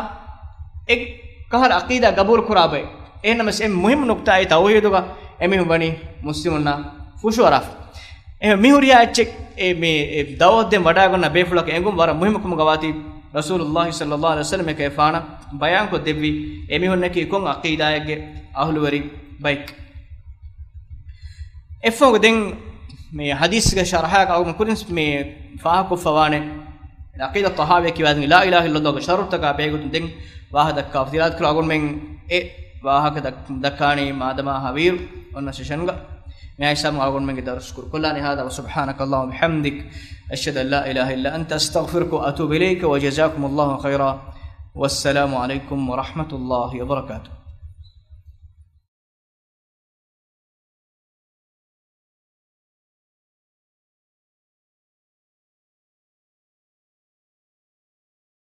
އެއްކަހަލަ ޢަޤީދާ ޤަބޫލު ކުރާ ބައެއް. އެހެންނަމަވެސް އެންމެ މުހިއްމު ނުކްތާ އެ ތައުޙީދުގަ އެމީހުން ވަނީ މުސްލިމުންނާ ފުށުއަރާފަ. އެހެން މި ހުރިހާ އެއްޗެއް އެ މި، އެ ދަޢުވަތު ދޭން ވަޑައިގަންނަ ބޭފުޅަކަށް އެނގުން ވަރަށް މުހިއްމު ކަމުގަ ވާތީ ރަސޫލުﷲ ޞައްލަﷲ ޢަލައިހި ވަސައްލަމަ އެކަލޭގެފާނަށް ބަޔާންކޮށް ދެއްވި އެމީހުންނަކީ ކޮން ޢަޤީދާއެއްގެ އަހުލުވެރި ބައެއް. އެއަށްފަހު ދެން މި ޙަދީޘްގެ ޝަރަޙައަށް އަޅުގަނޑު ކުރިން މި ފާހަގަކޮށްފަވާނެ. ޢަޤީދަ ޠަޙާވީ ކިޔާދިން ލާ އިލާހަ އިއްލަﷲގެ ޝަރުޠުތަކާ ބެހޭގޮތުން ދެން ވާހަކަ ދައްކާ ތިލާވަތު ކުރާ އަޅުގަނޑުމެން އެ ވާހަކަ ދައް-، ދައްކާނީ މާދަމާ ހަވީރު އޮންނަ ސެޝަންގަ. މިއާ ހިސާބުން އަޅުގަނޑުމެންގެ ދަރުސް ކުރުކޮށްލާނީ ހާދާ. ވަސުބްޙާނަކަ ﷲ ވަބިޙަމްދިކަ، އަޝްހަދު އަން ލާ އިލާހަ އިއްލާ އަންތަ، އަސްތަޣްފިރުކަ ވައަތޫބު އިލައިކަ، ވަޖަޒާކުމު ﷲ ޚައިރާ. ވައްސަލާމު ޢަލައިކުމް ވަރަޙްމަތުﷲ ވަބަރަކާތުހު.